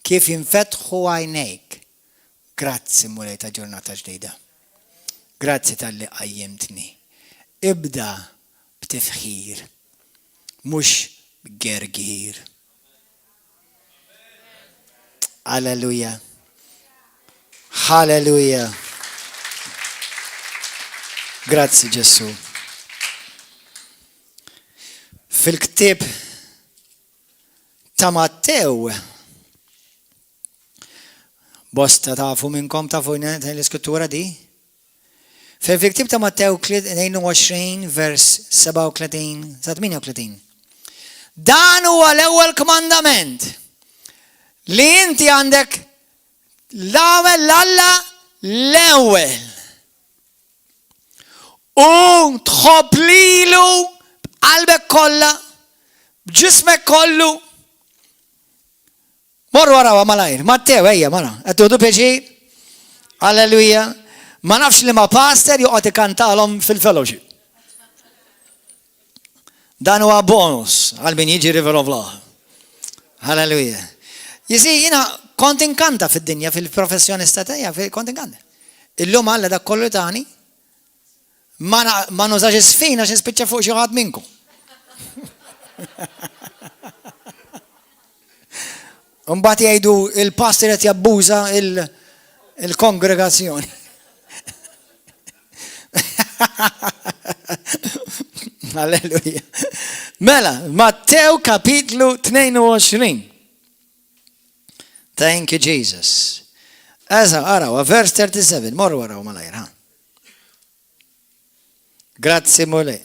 Kif jinfetħu għajnejk. Grazzi Mulej ta' ġurnata ġdida. Grazzi talli qajjimtni. Ibda b'tifħir, mhux b'gergir. Alleluja. Halleluja. Grazzi Ġesù. Fil-ktieb ta' Mattew Bosta tafu minnkom tafu l-iskrittura di? Fil-ktib ta' Mattew 22 vers 37 sa 38. Dan huwa l-ewwel kmandament li inti għandek l-għamel l-Alla l-ewwel. U tħobb lilu b'qalbek kollha, b'ġismek kollu, Morru arawha malajr. Mattew, ejja, mara. Qed tuħdu pjaċir? Alleluja. Ma nafx li ma pastor joqgħod ikantalhom fil-fellowship. Dan huwa bonus għal min jiġi River of Law. Halleluja. Jisi, jina kont inkanta fid-dinja, fil-professjonista tajja, kont inkanta. Illum Alla dak kollu tani, Ma nużax is-sfin għax nispiċċa fuq xi ħadd minnkom. Mbagħad jgħidu il-pastor qed jabbuża il-kongregazzjoni. Alleluja. Mela, Mattew kapitlu 22. Thank you, Jesus. Eża, araw, vers 37, morru araw malajr, ha. Grazzi Mulej.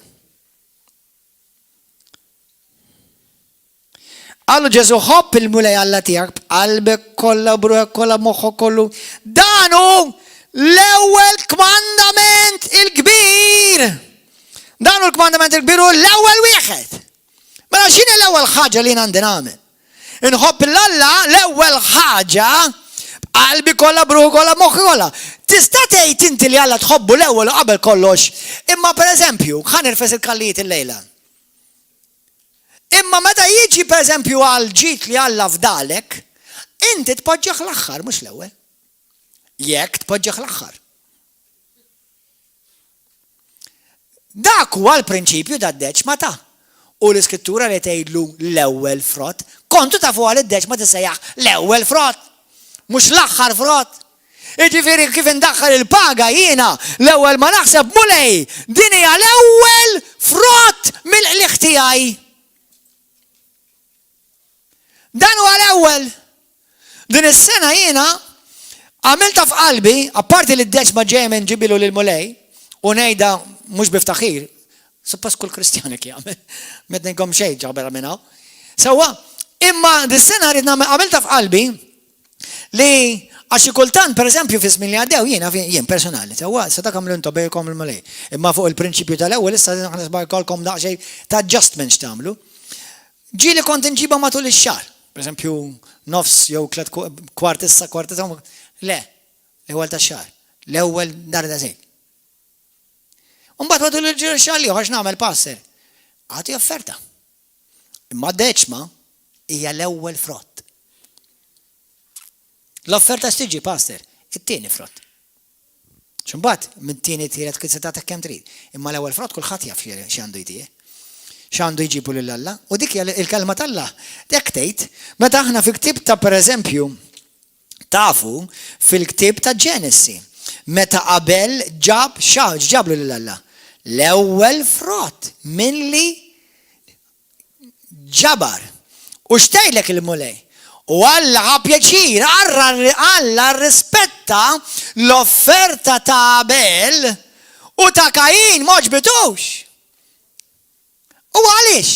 Qallu Ġesu ħobb il-Mulej Alla tiegħek b'qalbek kollha, b'ruħek kollha, moħħok kollu. Dan hu l-ewwel kmandament il-kbir. Dan hu l-kmandament il-kbir u l-ewwel wieħed. Mela x'inhi l-ewwel ħaġa li jien għandi nagħmel? Inħobb 'l Alla l-ewwel ħaġa b'qalbi kollha, b'ruħi kollha, b'moħħi kollha. Tista' tgħid inti li Alla tħobbu l-ewwel u qabel kollox, imma pereżempju, ħa nirfes il-kallijiet illejla. Imma meta jiġi pereżempju għal ġid li Alla fdalek, inti tpoġġih l-aħħar mhux l-ewwel. Jekk tpoġġih l-aħħar. Dak huwa l-prinċipju tad-deċma ta' u l-Iskrittura li tgħidlu l-ewwel frott. Kontu tafuha li d-deċma tissejjaħ l-ewwel frott, mhux l-aħħar frott. Jiġifieri kif indaħħal il-paga jiena l-ewwel ma naħseb Mulej, din hija l-ewwel frott mill-qligħ tiegħi. Dan huwa l-ewwel. Din is-sena jiena Għamilta f'qalbi, apparti li d-deċma ġejjem nġibilu lil Mulej u ngħidha mhux biftaħir, suppost kull Kristjan hekk jagħmel. Met ngħidkom xejn ġabera minn hawn. Sewwa, imma dis-sena rrid nagħmel għamilta f'qalbi li għax xi kultant, pereżempju, fi żmien li għaddew jiena jien personali, sewwa, sa dak għamlu intom bejkom il-Mulej. Imma fuq il-prinċipju tal-ewwel issa ħa daqsxejn ta' adjustment x'tagħmlu. Ġieli kont inġibha matul ix-xahar. Per eżempju, nofs jew tlet kwart issa, kwart issa. Le, l-ewwel tax-xahar. L-ewwel dar da żejt. Mbagħad matul il-xahar li għax nagħmel passer. Agħti offerta. Imma deċma hija l-ewwel frott. L-offerta x'tiġi, pastor? It-tieni frott. X'imbagħad minn tieni tielet kif se tagħtek kemm trid. Imma l-ewwel frott kulħadd jaf x'għandu jtih. X'għandu jġibu lil Alla. U dik hija il-kelma t'Alla. Dak tgħid, meta aħna fi ktieb ta' pereżempju tafu fil-ktieb ta' Ġenesi, meta Abel ġab x'ġablu lil Alla? L-ewwel frott milli ġabar. U x'tgħidlek il-Mulej? U Alla ħa pjaċir, Alla rrispetta l-offerta ta' Abel u ta' Kajin m'għoġbitux. U għaliex?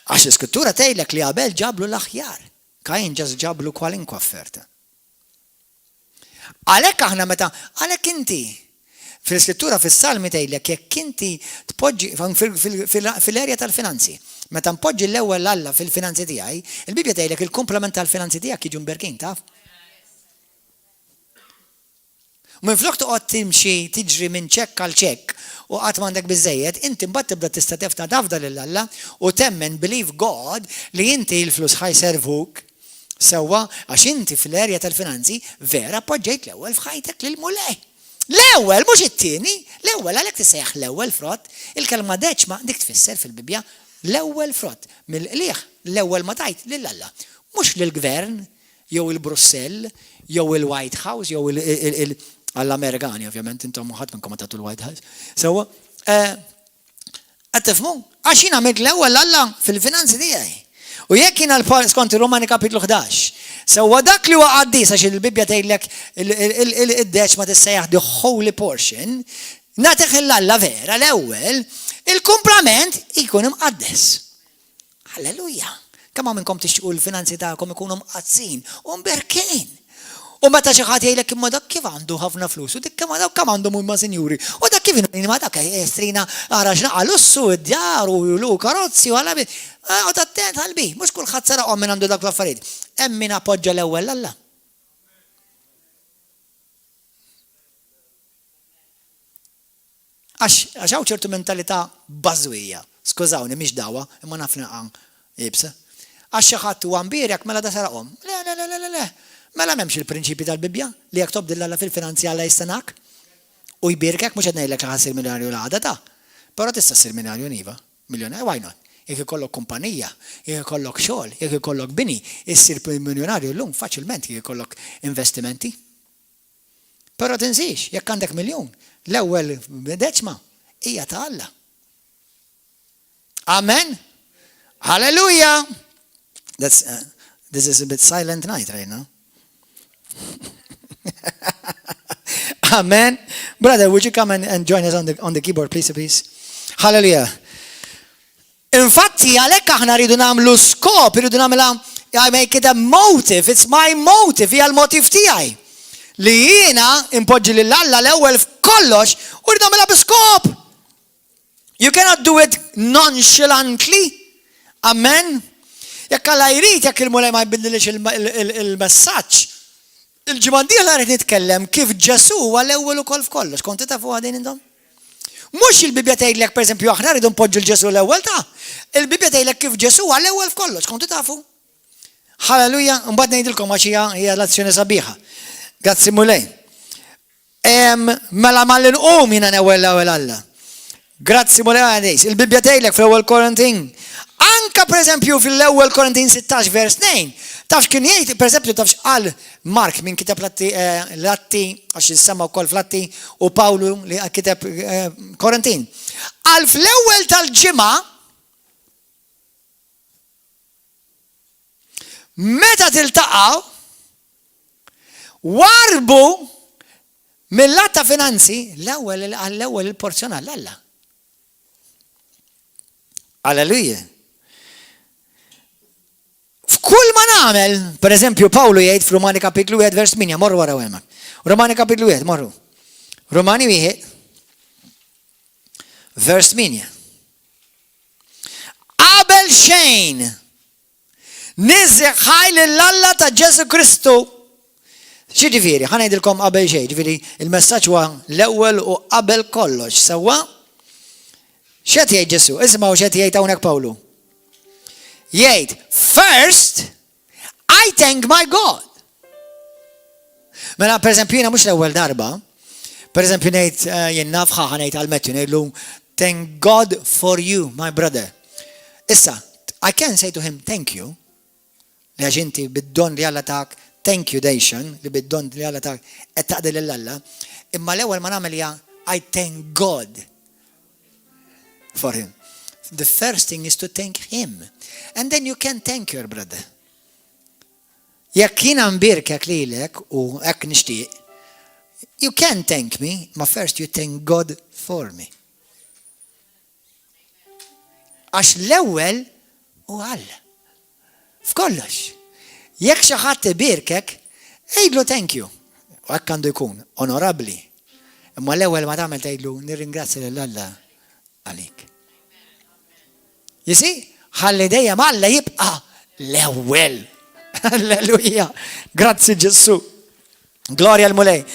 Għax l-Iskrittura tgħidlek li Abel ġablu l-aħjar. Kajin ġas ġablu kwalinkwa offerta. Għalhekk aħna meta, għalhekk inti, fil-iskrittura fis-salmi tgħidlek jekk inti tpoġġi fil-erja tal-finanzi, meta npoġġi l-ewwel Alla fil-finanzi tiegħi, il-Bibbja tgħidlek il-kumplament tal-finanzi tiegħek jiġu mberkin, taf? Minflok toqgħod timxi tiġri minn ċekk għal ċekk u qatt m'għandek biżejjed, inti mbagħad tibda tista' tefta tafda lil Alla u temmen believe God li inti l-flus ħa jservuk sewwa għax inti fl-erja tal-finanzi vera poġġejt l-ewwel f'ħajtek lill-Mulej. L-ewwel mhux it-tieni, l-ewwel għalhekk tissejjaħ l-ewwel frott. Il-kelma deċma dik tfisser fil-Bibbja l-ewwel frott mill-qligħ, l-ewwel ma tajt lil Alla. Mhux lill-gvern jew il-Brussell jew il-White House jew il għall-Amerikani ovvjament intom ħadd minnkom ma tagħtu l-White House. Sewwa, eh, Qed tifhmu? Għax jien għamilt l-ewwel Alla fil-finanzi tiegħi. U jekk jiena skont ir-Rumani kapitlu 11, sewwa dak li huwa qaddis għax il-Bibbja tgħidlek id-deċma tissejjaħ the holy portion, nagħtih 'l Alla vera l-ewwel, il-kumplament ikun imqaddes. Halleluja! Kemm hawn minnkom tixtiequ l-finanzi tagħkom ikunu mqaddsin u mberkin? U meta xi ħadd jgħidlek imma dak kif għandu ħafna flus u dik kemm dawk kemm għandhom huma sinjuri u dak kif imma dak estrina ara x'naqa lussu id-djar u lu karozzi u għala Oqgħod attent ħalbi, mhux kulħadd saraqhom min għandu dawk l-affarijiet. Hemm min appoġġa l-ewwel Alla. Għax għax hawn ċertu mentalità bażwija. Skużawni, mhix dagħwa, imma naf naqa' iebsa. Għax xi ħadd huwa mbierek mela da saraqhom. Le, le, le, le, le, le. Mela m'hemmx il-prinċipji tal-Bibbja li jekk tobdi 'l Alla fil-finanzi Alla jistennak u jbierkek, mhux qed ngħidlek li ħa ssir miljonarju l-għada ta'. Però tista' ssir miljonarju iva. Miljonarju, why not? Jekk ikollok kumpanija, jekk ikollok xogħol, jekk ikollok bini, issir miljonarju llum faċilment jekk ikollok investimenti. Però tinsiex, jekk għandek miljun, l-ewwel deċma hija ta' Alla. Amen. Hallelujah. That's, this is a bit silent night right now. Amen. Brother, would you come and, and join us on the, on the keyboard, please, please? Hallelujah. Infatti, għalhekk aħna rridu nagħmlu skop, rridu nagħmilha I make it a motive, it's my motive, hija l-motiv tiegħi. Li jiena impoġġi lil Alla l-ewwel f'kollox u rrid nagħmilha bi skop. You cannot do it nonchalantly. Amen. Jekk Alla jrid, jekk il-Mulej ma jbidlilix il-messaġġ, il-ġimgħa d-dieħla rrid nitkellem kif Ġesù huwa l-ewwel ukoll f'kollox. Konti tafu din intom? Mhux il-Bibbja tgħidlek pereżempju aħna rridu npoġġu l-Ġesù l-ewwel ta' il-Bibbja tgħidlek kif Ġesù huwa l-ewwel f'kollox. Kontu tafu? Halleluja, mbagħad ngħidilkom għax hija hija l-azzjoni sabiħa. Grazzi Mulej. Mela malli nqum jiena newwel l-ewwel Alla. Grazzi Mulej għadejs. Il-Bibbja tgħidlek fl-ewwel Korintin. Anka pereżempju fil-ewwel Korintin 16 vers 2, taf x'kien jgħid, pereżempju taf x'qal Mark min kiteb l-Atti, eh, l-Atti għax jissemma wkoll fl-Atti u Pawlu li kiteb eh, Korintin. Qal fl-ewwel tal-ġimgħa meta tiltaqgħu. Warbu mill-lat ta' finanzi l-ewwel għall-ewwel il-porzjon għal Alla. Alleluja. F'kull ma nagħmel, per eżempju, Pawlu jgħid f'Rumani kapitlu 1 vers 8, morru wara hemmhekk. Rumani kapitlu 1, morru. Rumani 1 vers 8. Qabel xejn niżżi ħaj lil Alla ta' Ġesu Kristu. Xi ġifieri, ħa ngħidilkom qabel xejn, ġifieri il-messaġġ huwa l-ewwel u qabel kollox, sewwa? X'qed jgħid Ġesu? Isimgħu x'qed jgħid hawnhekk Pawlu. Jgħid, first I thank my God. Mela, per eżempju, jiena mhux l-ewwel darba, per eżempju ngħid eh, jien naf ħa ngħid għal Matthew ngħidlu thank God for you, my brother. Issa, I can say to him thank you, li għax inti bid-don li Alla tak, thank you Dation, li bid-don li Alla tak qed taqdi lil Alla, imma l-ewwel ma nagħmel hija I thank God for him. The first thing is to thank him. And then you can thank your brother. Jekk jiena nbierkek lilek u hekk nixtieq, you can thank me, ma first you thank God for me. Għax l-ewwel u Alla. F'kollox. Jekk xi ħadd ibierkek, għidlu thank you. U hekk għandu jkun, onorabbli. Imma l-ewwel ma tagħmel tgħidlu nirringrazzja lil Alla għalik. You see? Ħalli dejjem Alla jibqa' l-ewwel. Alleluja. Grazzi Ġesù. Glorja l-Mulej.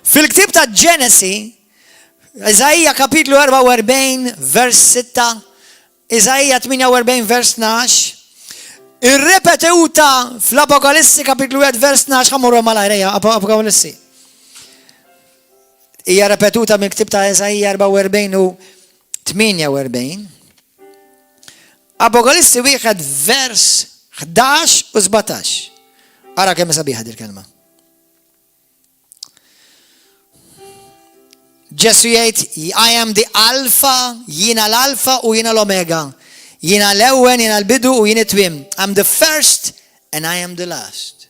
Fil-ktib ta' Ġenesi, Iżaija kapitlu 44, vers 6, Iżaija 48, vers 12, irrepetuta fl-Apokalissi kapitlu 1, vers 12, ħa mmorru malajr ejja, Apokalissi. Hija repetuta mill-ktib ta' Iżaija 44 u 48. Apokalissi wieħed vers 11 u 17. Ara kemm sabiħa dil-kelma. Ġesu jgħid, I am the Alpha, jiena l-Alpha u jiena l-Omega. Jiena l-ewwel, jiena l-bidu u jien it-twim. I'm the first and I am the last.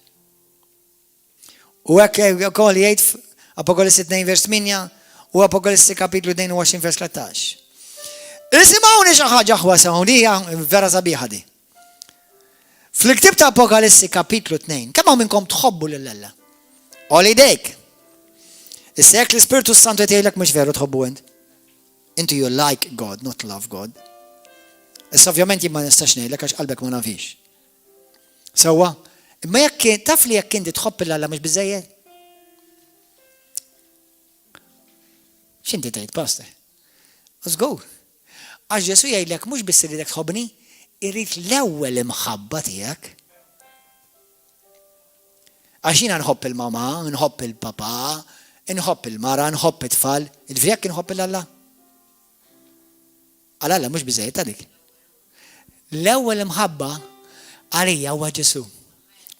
U hekk ukoll jgħid Apokalissi 2 vers 8 u Apokalissi kapitlu 22 vers 13. Isimgħuni xi ħaġa aħwa semgħuni hija vera sabiħa di. Fil-ktib ta' Apokalissi kapitlu 2, kemm hawn minnkom tħobbu lil Alla? Għoli idejk. Issa jekk l-Ispirtu Santu qed jgħidlek mhux veru tħobbu int. Inti you like God, not love God. Issa ovvjament jien ma nistax ngħidlek għax qalbek ma nafix. Sewwa, imma jekk taf li jekk inti tħobb il Alla mhux biżejjed? X'inti tgħid, pastor? Żgur. Għax Ġesu jgħidlek mhux biss iridek tħobbni, irid l-ewwel imħabba tiegħek. Għax jiena nħobb il-mama, nħobb il-papa, nħobb il-mara, nħobb it-tfal, jiġifieri jekk inħobb il-Alla. Għal Alla mhux biżejjed għalik. L-ewwel imħabba għalija huwa Ġesu,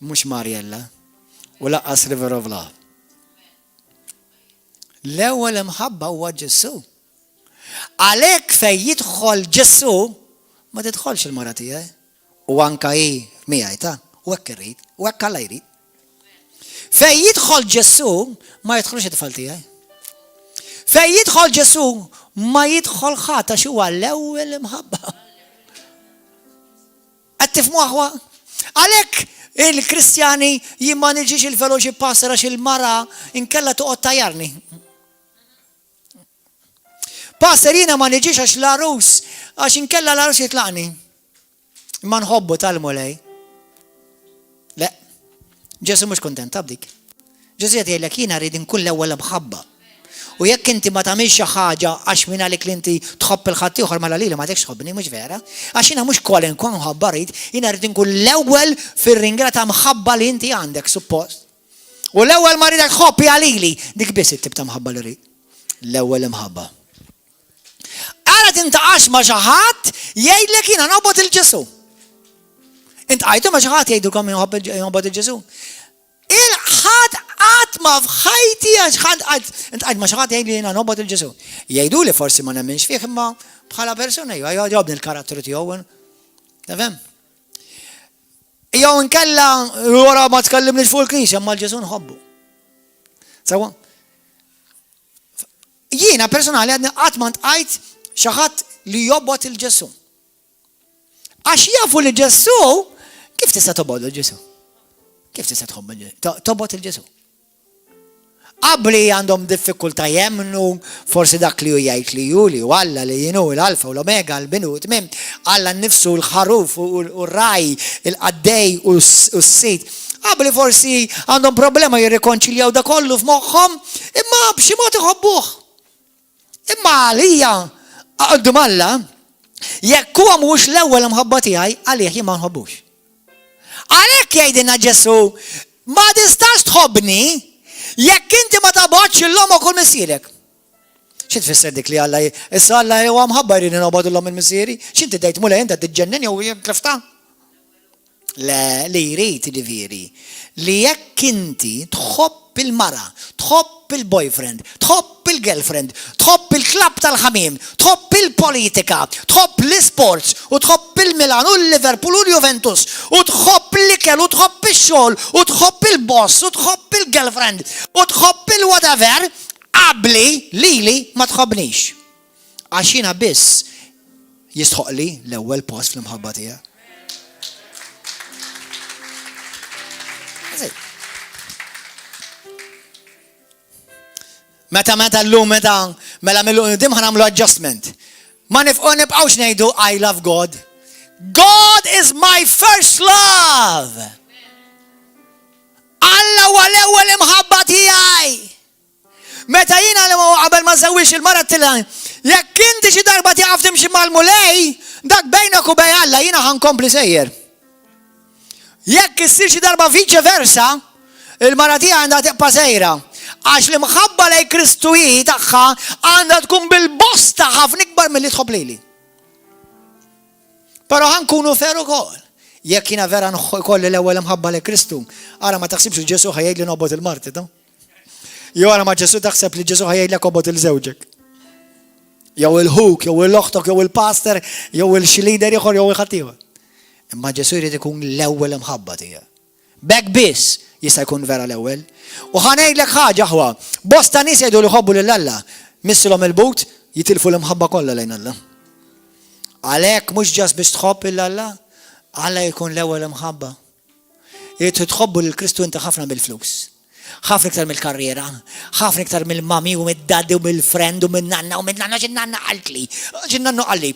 mhux Marjella u laqqas River of Love. L-ewwel imħabba huwa Ġesu. Għalhekk fejn jidħol Ġesu ma tidħolx il-mara tiegħi. U anka hi miegħi ta' u hekk irrid, u hekk Alla jrid. Fejn jidħol Ġesu ma jidħolx it-tfal tiegħi. Fejn jidħol Ġesu ma jidħol ħadd għax huwa l-ewwel imħabba. Qed tifhmu aħwa? Għalhekk il-Kristjani jien ma niġix il-fellowship pastor għax il-mara inkella toqgħod tajarni. Pastor jiena ma niġix għax l-għarus, għax inkella l-għarus jitlaqni. Imma nħobbu tal-Mulej. Le, Ġesu mhux kuntent b'dik. Ġesu qed jgħidlek jiena rrid inkun l-ewwel mħabba. U jekk inti ma tagħmilx xi ħaġa għax minn għalik li inti tħobb il-ħadd ieħor mela lili ma tgħidx tħobbni mhux vera. Għax jiena mhux kwalinkwa mħabba rrid, jiena rrid inkun l-ewwel fir-ringra ta' mħabba li inti għandek suppost. U l-ewwel ma rridek tħobb hija lili. Dik biss it-tip ta' mħabba li rrid. L-ewwel imħabba. Ara tintaqax ma' xi ħadd jgħidlek jiena nobgħod il-Ġesu. Intqajtu ma' xi ħadd jgħidulkom jobgħod il-Ġesu. Il-ħadd qatt ma f'ħajti għax ħadd qatt intqajt ma' xi ħadd jgħidli jiena nobgħod il-Ġesu. Jgħidu li forsi ma nemminx fih imma bħala persuna jogħġobni l-karattru tiegħu. Tafhem? Jew inkella wara ma tkellimniex fuq il-Knisja, imma l-Ġesu nħobbu. Sewwa? Jiena personali għadni qatt ma ntqajt xi ħadd li jobgħod il Ġesù. Għax jafu li Ġesù kif tista' tobgħod il Ġesù? Kif tista' tħobb tobgħod il Ġesù? Qabli għandhom diffikultà jemmnu forsi dak li hu jgħid li hu, li hu Alla, li jien hu l-Alfa u l-Omega, l-Bidu u t-Tmiem, Alla nnifsu, l-Ħaruf u r-Ragħaj, il-Qaddej u s-Sid. Qabli forsi għandhom problema jirrikonċiljaw da kollu f'moħħhom, imma b'xi mod iħobbuh. Imma għalija, quddiem Alla, jekk huwa mhuwiex l-ewwel imħabba tiegħi, għalih jien ma nħobbux. Għalhekk jgħidilna Ġesù, ma tistax tħobbni jekk inti ma tobgħodx 'l ommok u 'l missierek. Xi tfisser dik li Alla issa Alla huwa mħabba jridni nobgħod 'l omm u missieri? X'inti tgħid Mulej inti qed tiġġennen jew tliftha? Le, li jrid jiġifieri li jekk inti tħobb il-mara, tħobb il-boyfriend, tħobb il-girlfriend, tħobb il-klabb tal-ħamiem, tħobb il-politika, tħobb l-isports u tħobb il-Milan u l-Liverpool u l-Juventus u tħobb l-ikel u tħobb ix-xogħol u tħobb il-boss u tħobb il-girlfriend u tħobb il-whatever, qabli lili ma tħobbnix. Għax jiena biss jistħoqqli l-ewwel post fl-imħabba tiegħek. Meta meta llum meta mela mill-lum dim ħanamlu adjustment. Ma nifqgħu nibqgħux ngħidu I love God. God is my first love. Alla huwa l-ewwel imħabba tiegħi. Meta jiena li qabel ma żewwix il-mara tilha, jekk inti xi darba tieqaf timxi mal-Mulej, dak bejnek u bej Alla jiena ħa nkompli sejjer. Jekk issir xi darba viċe versa, il-mara tiegħi għandha tibqa' sejra. Għax l-imħabba lej Kristu hi tagħha għandha tkun bil-bosta ħafna ikbar milli tħobb lili. Però ħa nkunu fair ukoll. Jekk jiena vera nkolli l-ewwel imħabba lejn Kristu, ara ma taħsibx li Ġesù ħa jgħidli nobgħod il-marti, no? Jew ara ma Ġesù taħseb li Ġesù ħa jgħidlek obgħod il-żewġek. Jew il-ħuk, jew il-oħtok, jew il-pastor, jew il-xi leader ieħor, jew il-ħaddieħor. Imma Ġesù jrid ikun l-ewwel imħabba tiegħek. B'hekk biss jista' jkun vera l-ewwel. U ħa ngħidlek ħaġa aħwa, bosta nies jgħidu li jħobbu lil Alla, missilhom il-but, jitilfu l-imħabba kollha lejn Alla. Għalhekk mhux ġast biex tħobb lil Alla, Alla jkun l-ewwel imħabba. Irid tħobbu lil Kristu inti ħafna mill-flus. Ħafna iktar mill-karriera, ħafna iktar mill-mami u mid-daddy u mill-friend u minn-nanna u minn-nanna x'in-nanna qaltli, x'in-nannu qalli.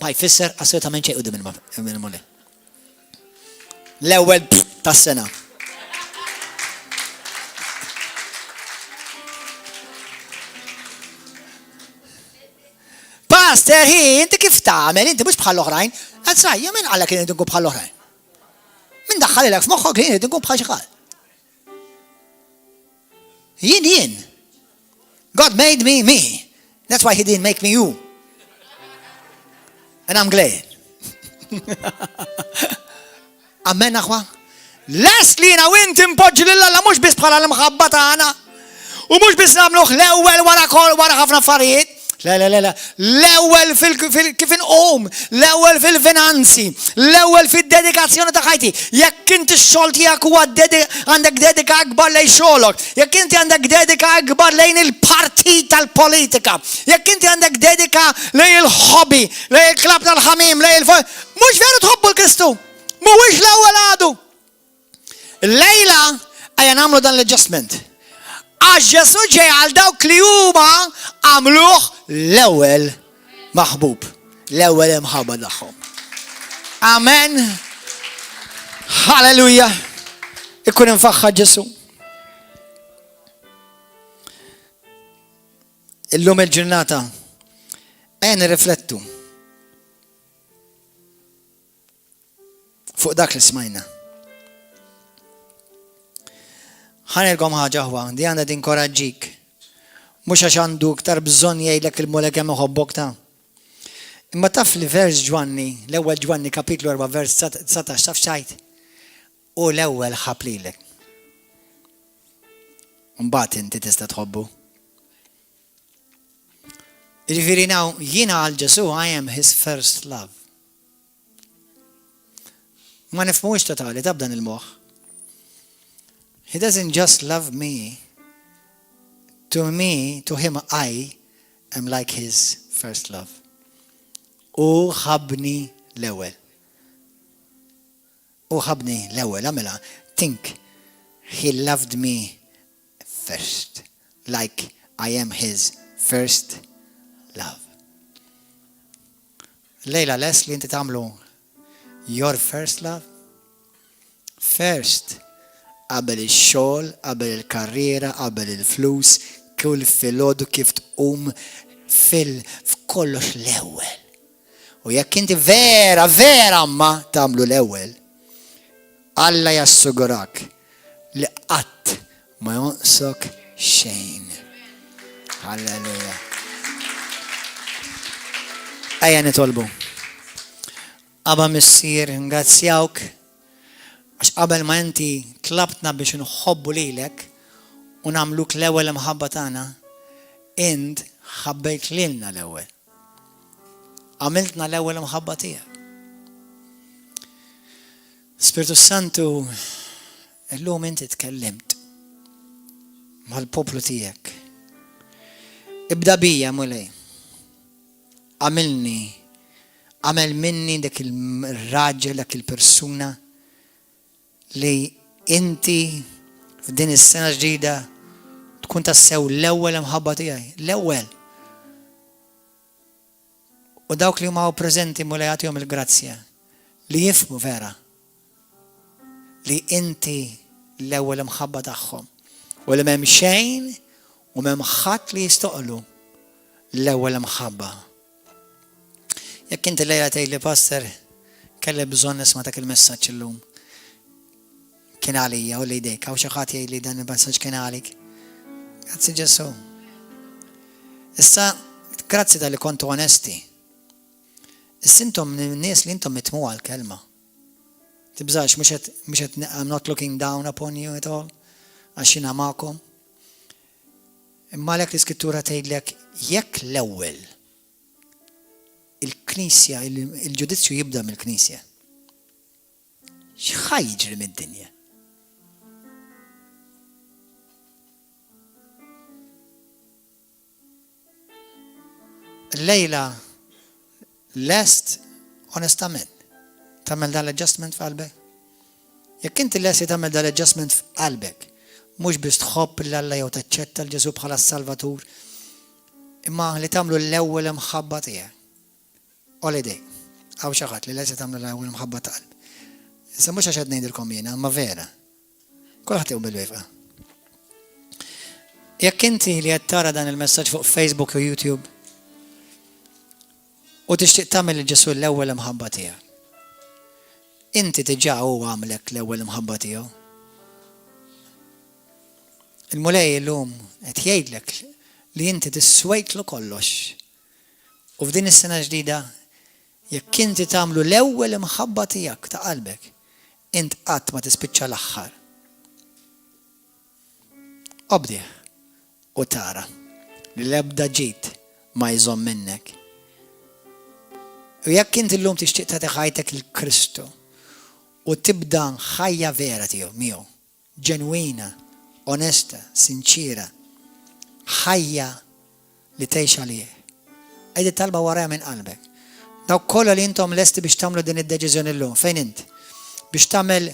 Ma jfisser assolutament xejn quddiem il-Mulej. L-ewwel tas-sena. Pastor, hi, inti kif tagħmel, inti mhux bħal oħrajn. Għazzaj, min qallek li nkun bħal oħrajn? Min daħħalilek f'moħħok li jien nkun bħal xi ħadd? Jien jien. God made me me. That's why he didn't make me you. And I'm glad. Amen aħwa. Lest li jiena u inti npoġġi lil Alla mhux biss bħala l-imħabba tagħna. U mhux biss nagħmluh l-ewwel wara kol wara ħafna affarijiet. Le, le, le, le. L-ewwel kif inqum, l-ewwel fil-finanzi, l-ewwel fid-dedikazzjoni ta' ħajti. Jekk inti x-xogħol tiegħek huwa għandek dedika akbar lejn xogħolok, jekk inti għandek dedika akbar lejn il-partit tal-politika, jekk inti għandek dedika lejn il-hobby, lejn il-klabb tal-ħamiem, lejn il Mhux veru tħobbu l-Kristu. Mhuwiex l-ewwel għadu. Lejla ejja nagħmlu dan l-adjustment. Għax Ġesu ġej għal dawk li huma għamluh l-ewwel maħbub, l-ewwel imħabba tagħhom. Amen. Halleluja. Ikun imfaħħa Ġesu. Illum il-ġurnata ejja nirriflettu fuq dak li smajna. Ħanilkom ħaġa ħwa, di għandha tinkoraġġik. Mhux għax għandu iktar bżonn jgħidlek il-Mulej kemm iħobbok ta' Imma taf li vers Ġwanni, l-ewwel Ġwanni kapitlu 4 vers 19 taf x'għid? U l-ewwel ħabb lilek. Mbagħad inti tista' tħobbu. Jiġifieri now jiena għal Ġesù I am his first love. Ma nifhmux totali ta' b'dan il-moħħ. He doesn't just love me. To me, to him I am like his first love. Hu ħabbni l-ewwel. Hu ħabbni l-ewwel, għamilha. Think, he loved me first, like I am his first love. Lejla lest li inti tagħmlu your first love? First, qabel ix-xogħol, qabel il-karriera, qabel il-flus, kull filgħodu kif tqum fil f'kollox l-ewwel. U jekk inti vera, vera ma tagħmlu l-ewwel, Alla jassigurak li qatt ma jonqsok xejn. Halleluja. Ejja nitolbu. Aba Missier, ngrazzjawk għax qabel ma inti tlabtna biex nħobbu lilek u nagħmluk l-ewwel imħabba tagħna, int ħabbejt lilna l-ewwel. Għamiltna l-ewwel imħabba tiegħek. Spirtu Santu, illum inti tkellimt mal-poplu tiegħek. Ibda bija, Mulej. Għamilni, għamel minni dak il-raġel, dak il-persuna li inti f'din is-sena ġdida tkun tassew l-ewwel imħabba tiegħi, l-ewwel. U dawk li huma preżenti Mulej agħtihom il-grazzja li jifhmu vera li inti l-ewwel imħabba tagħhom u li m'hemm xejn u m'hemm ħadd li jistoqlu l-ewwel imħabba. Jekk inti lejla tgħid li pastor kelli bżonn nisma' dak il-messaġġ illum. Kien għalija u li jdejk, hawn xi ħadd jgħid li dan il-messaġġ kien għalik. Grazzi Ġesu. Issa, grazzi tal-li kontu onesti. Issa intom nies li intom mitmu għal-kelma. Tibżax, mhux qed mhux qed I'm not looking down upon you at all, għax jiena magħkom. Imma għalhekk l-Iskrittura tgħidlek jekk l-ewwel il-Knisja, il-ġudizzju jibda mill-Knisja. X'ħa jiġri mid-dinja? Lejla lest onestament tagħmel dan l-adjustment f'qalbek? Jekk inti lest li tagħmel dan l-adjustment f'qalbek, mhux biss tħobb 'l Alla jew taċċetta 'l Ġesù bħala s-Salvatur, imma li tagħmlu l-ewwel imħabba tiegħek. Għoli idejk. Hawn xi ħadd li lest li tagħmlu l-ewwel imħabba ta' qalb. Issa mhux għax qed ngħidilkom jiena, imma vera. Kulħadd jqum bil-wieqfa. Jekk inti li qed tara dan il-messaġġ fuq Facebook u YouTube u tixtieq tagħmel lil Ġesù l-ewwel imħabba tiegħek. Inti diġà hu għamlek l-ewwel imħabba tiegħu. Il-Mulej illum qed jgħidlek li inti tiswejtlu kollox. U f'din is-sena ġdida Jekk inti tagħmlu l-ewwel imħabba tiegħek ta' qalbek, int qatt ma tispiċċa l-aħħar. Obdih u tara li l-ebda ġid ma jżomm minnek. U jekk inti llum tixtieq tagħti ħajtek lil Kristu u tibda ħajja vera tiegħu miegħu, ġenwina, onesta, sinċiera, ħajja li tgħix għalih. Għid it-talba warajja minn qalbek. Dawk kollha li intom lesti biex tagħmlu din id-deċiżjoni llum, fejn int? Biex tagħmel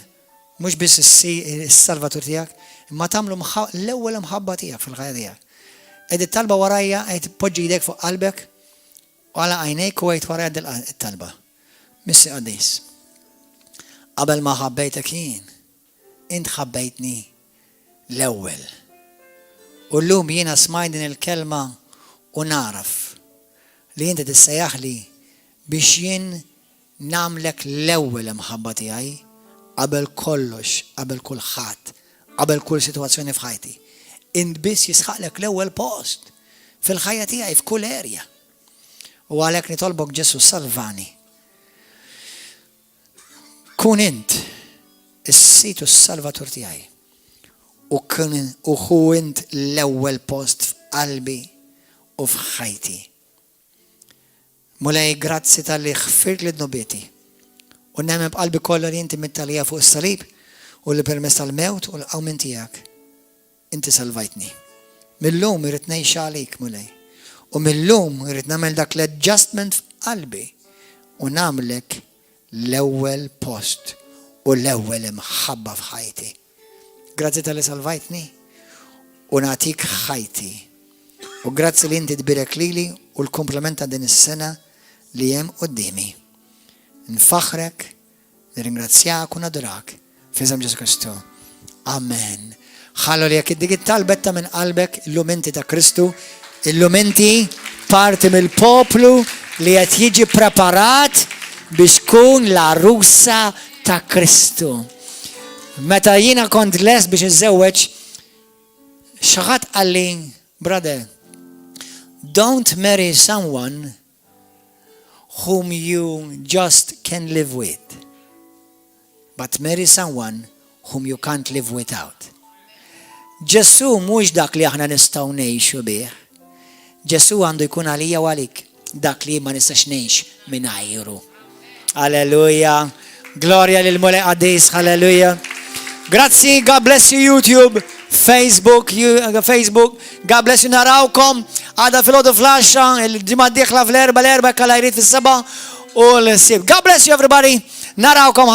mhux biss is-Salvatur tiegħek, imma tagħmlu l-ewwel imħabba tiegħek fil-ħajja tiegħek. Għid it-talba warajja, għid poġġi jdejk fuq qalbek, u għalaq għajnejk u għid warajja it-talba. Missi qaddis. Qabel ma ħabbejtek jien, Int ħabbejtni l-ewwel. U llum jiena smajt din il-kelma u nagħraf li inti tissejjaħli biex jien nagħmlek l-ewwel imħabba tiegħi qabel kollox, qabel kulħadd, qabel kull sitwazzjoni f'ħajti. Int biss jisħaqlek l-ewwel post fil-ħajja tiegħi f'kull area. U għalhekk nitolbok Ġesù salvani. Kun int is-Sid u s-Salvatur tiegħi u kun u ħu int l-ewwel post f'qalbi u f'ħajti. Mulej, grazzi talli ħfirtli dnubieti u nemmen b'qalbi kollha li inti mitt għalija fuq is-salib u li permezz tal-mewt u l-qawmien tiegħek inti salvajtni. Mil-lum irrid ngħix għalik, Mulej. U mil-lum irrid nagħmel dak l-adjustment f'qalbi u nagħmlek l-ewwel post u l-ewwel imħabba f'ħajti. Grazzi talli salvajtni u nagħtik ħajti. U grazzi li inti tbirek lili u l-komplement ta' din is-sena li hemm quddiemi. Nfaħrek, nirringrazzjak u nadurak f'isem Ġesu Kristu. Amen. Ħallu li jekk dik it-talba ta' minn qalbek, illum inti ta' Kristu, illum inti parti mill-poplu li qed jiġi preparat biex tkun l-għarusa ta' Kristu. Meta jiena kont lest biex niżżewweġ, xi ħadd qalli, "Brother, don't marry someone whom you just can live with, but marry someone whom you can't live without." Ġesu mhux dak li aħna nistgħu ngħixu bih. Ġesu għandu jkun għalija u għalik dak li ma nistax ngħix mingħajru. Alleluja. Gloria lil Mulej qaddis, halleluja. Grazzi, God bless you YouTube, Facebook, you, Facebook. God bless you, narawkom. Għada filgħodu fl-10, il-ġimgħa d-dieħla fl-4, l-Erbgħa, jekk Alla jrid fis-7 u l-Sibt. God bless you, everybody. Narawkom.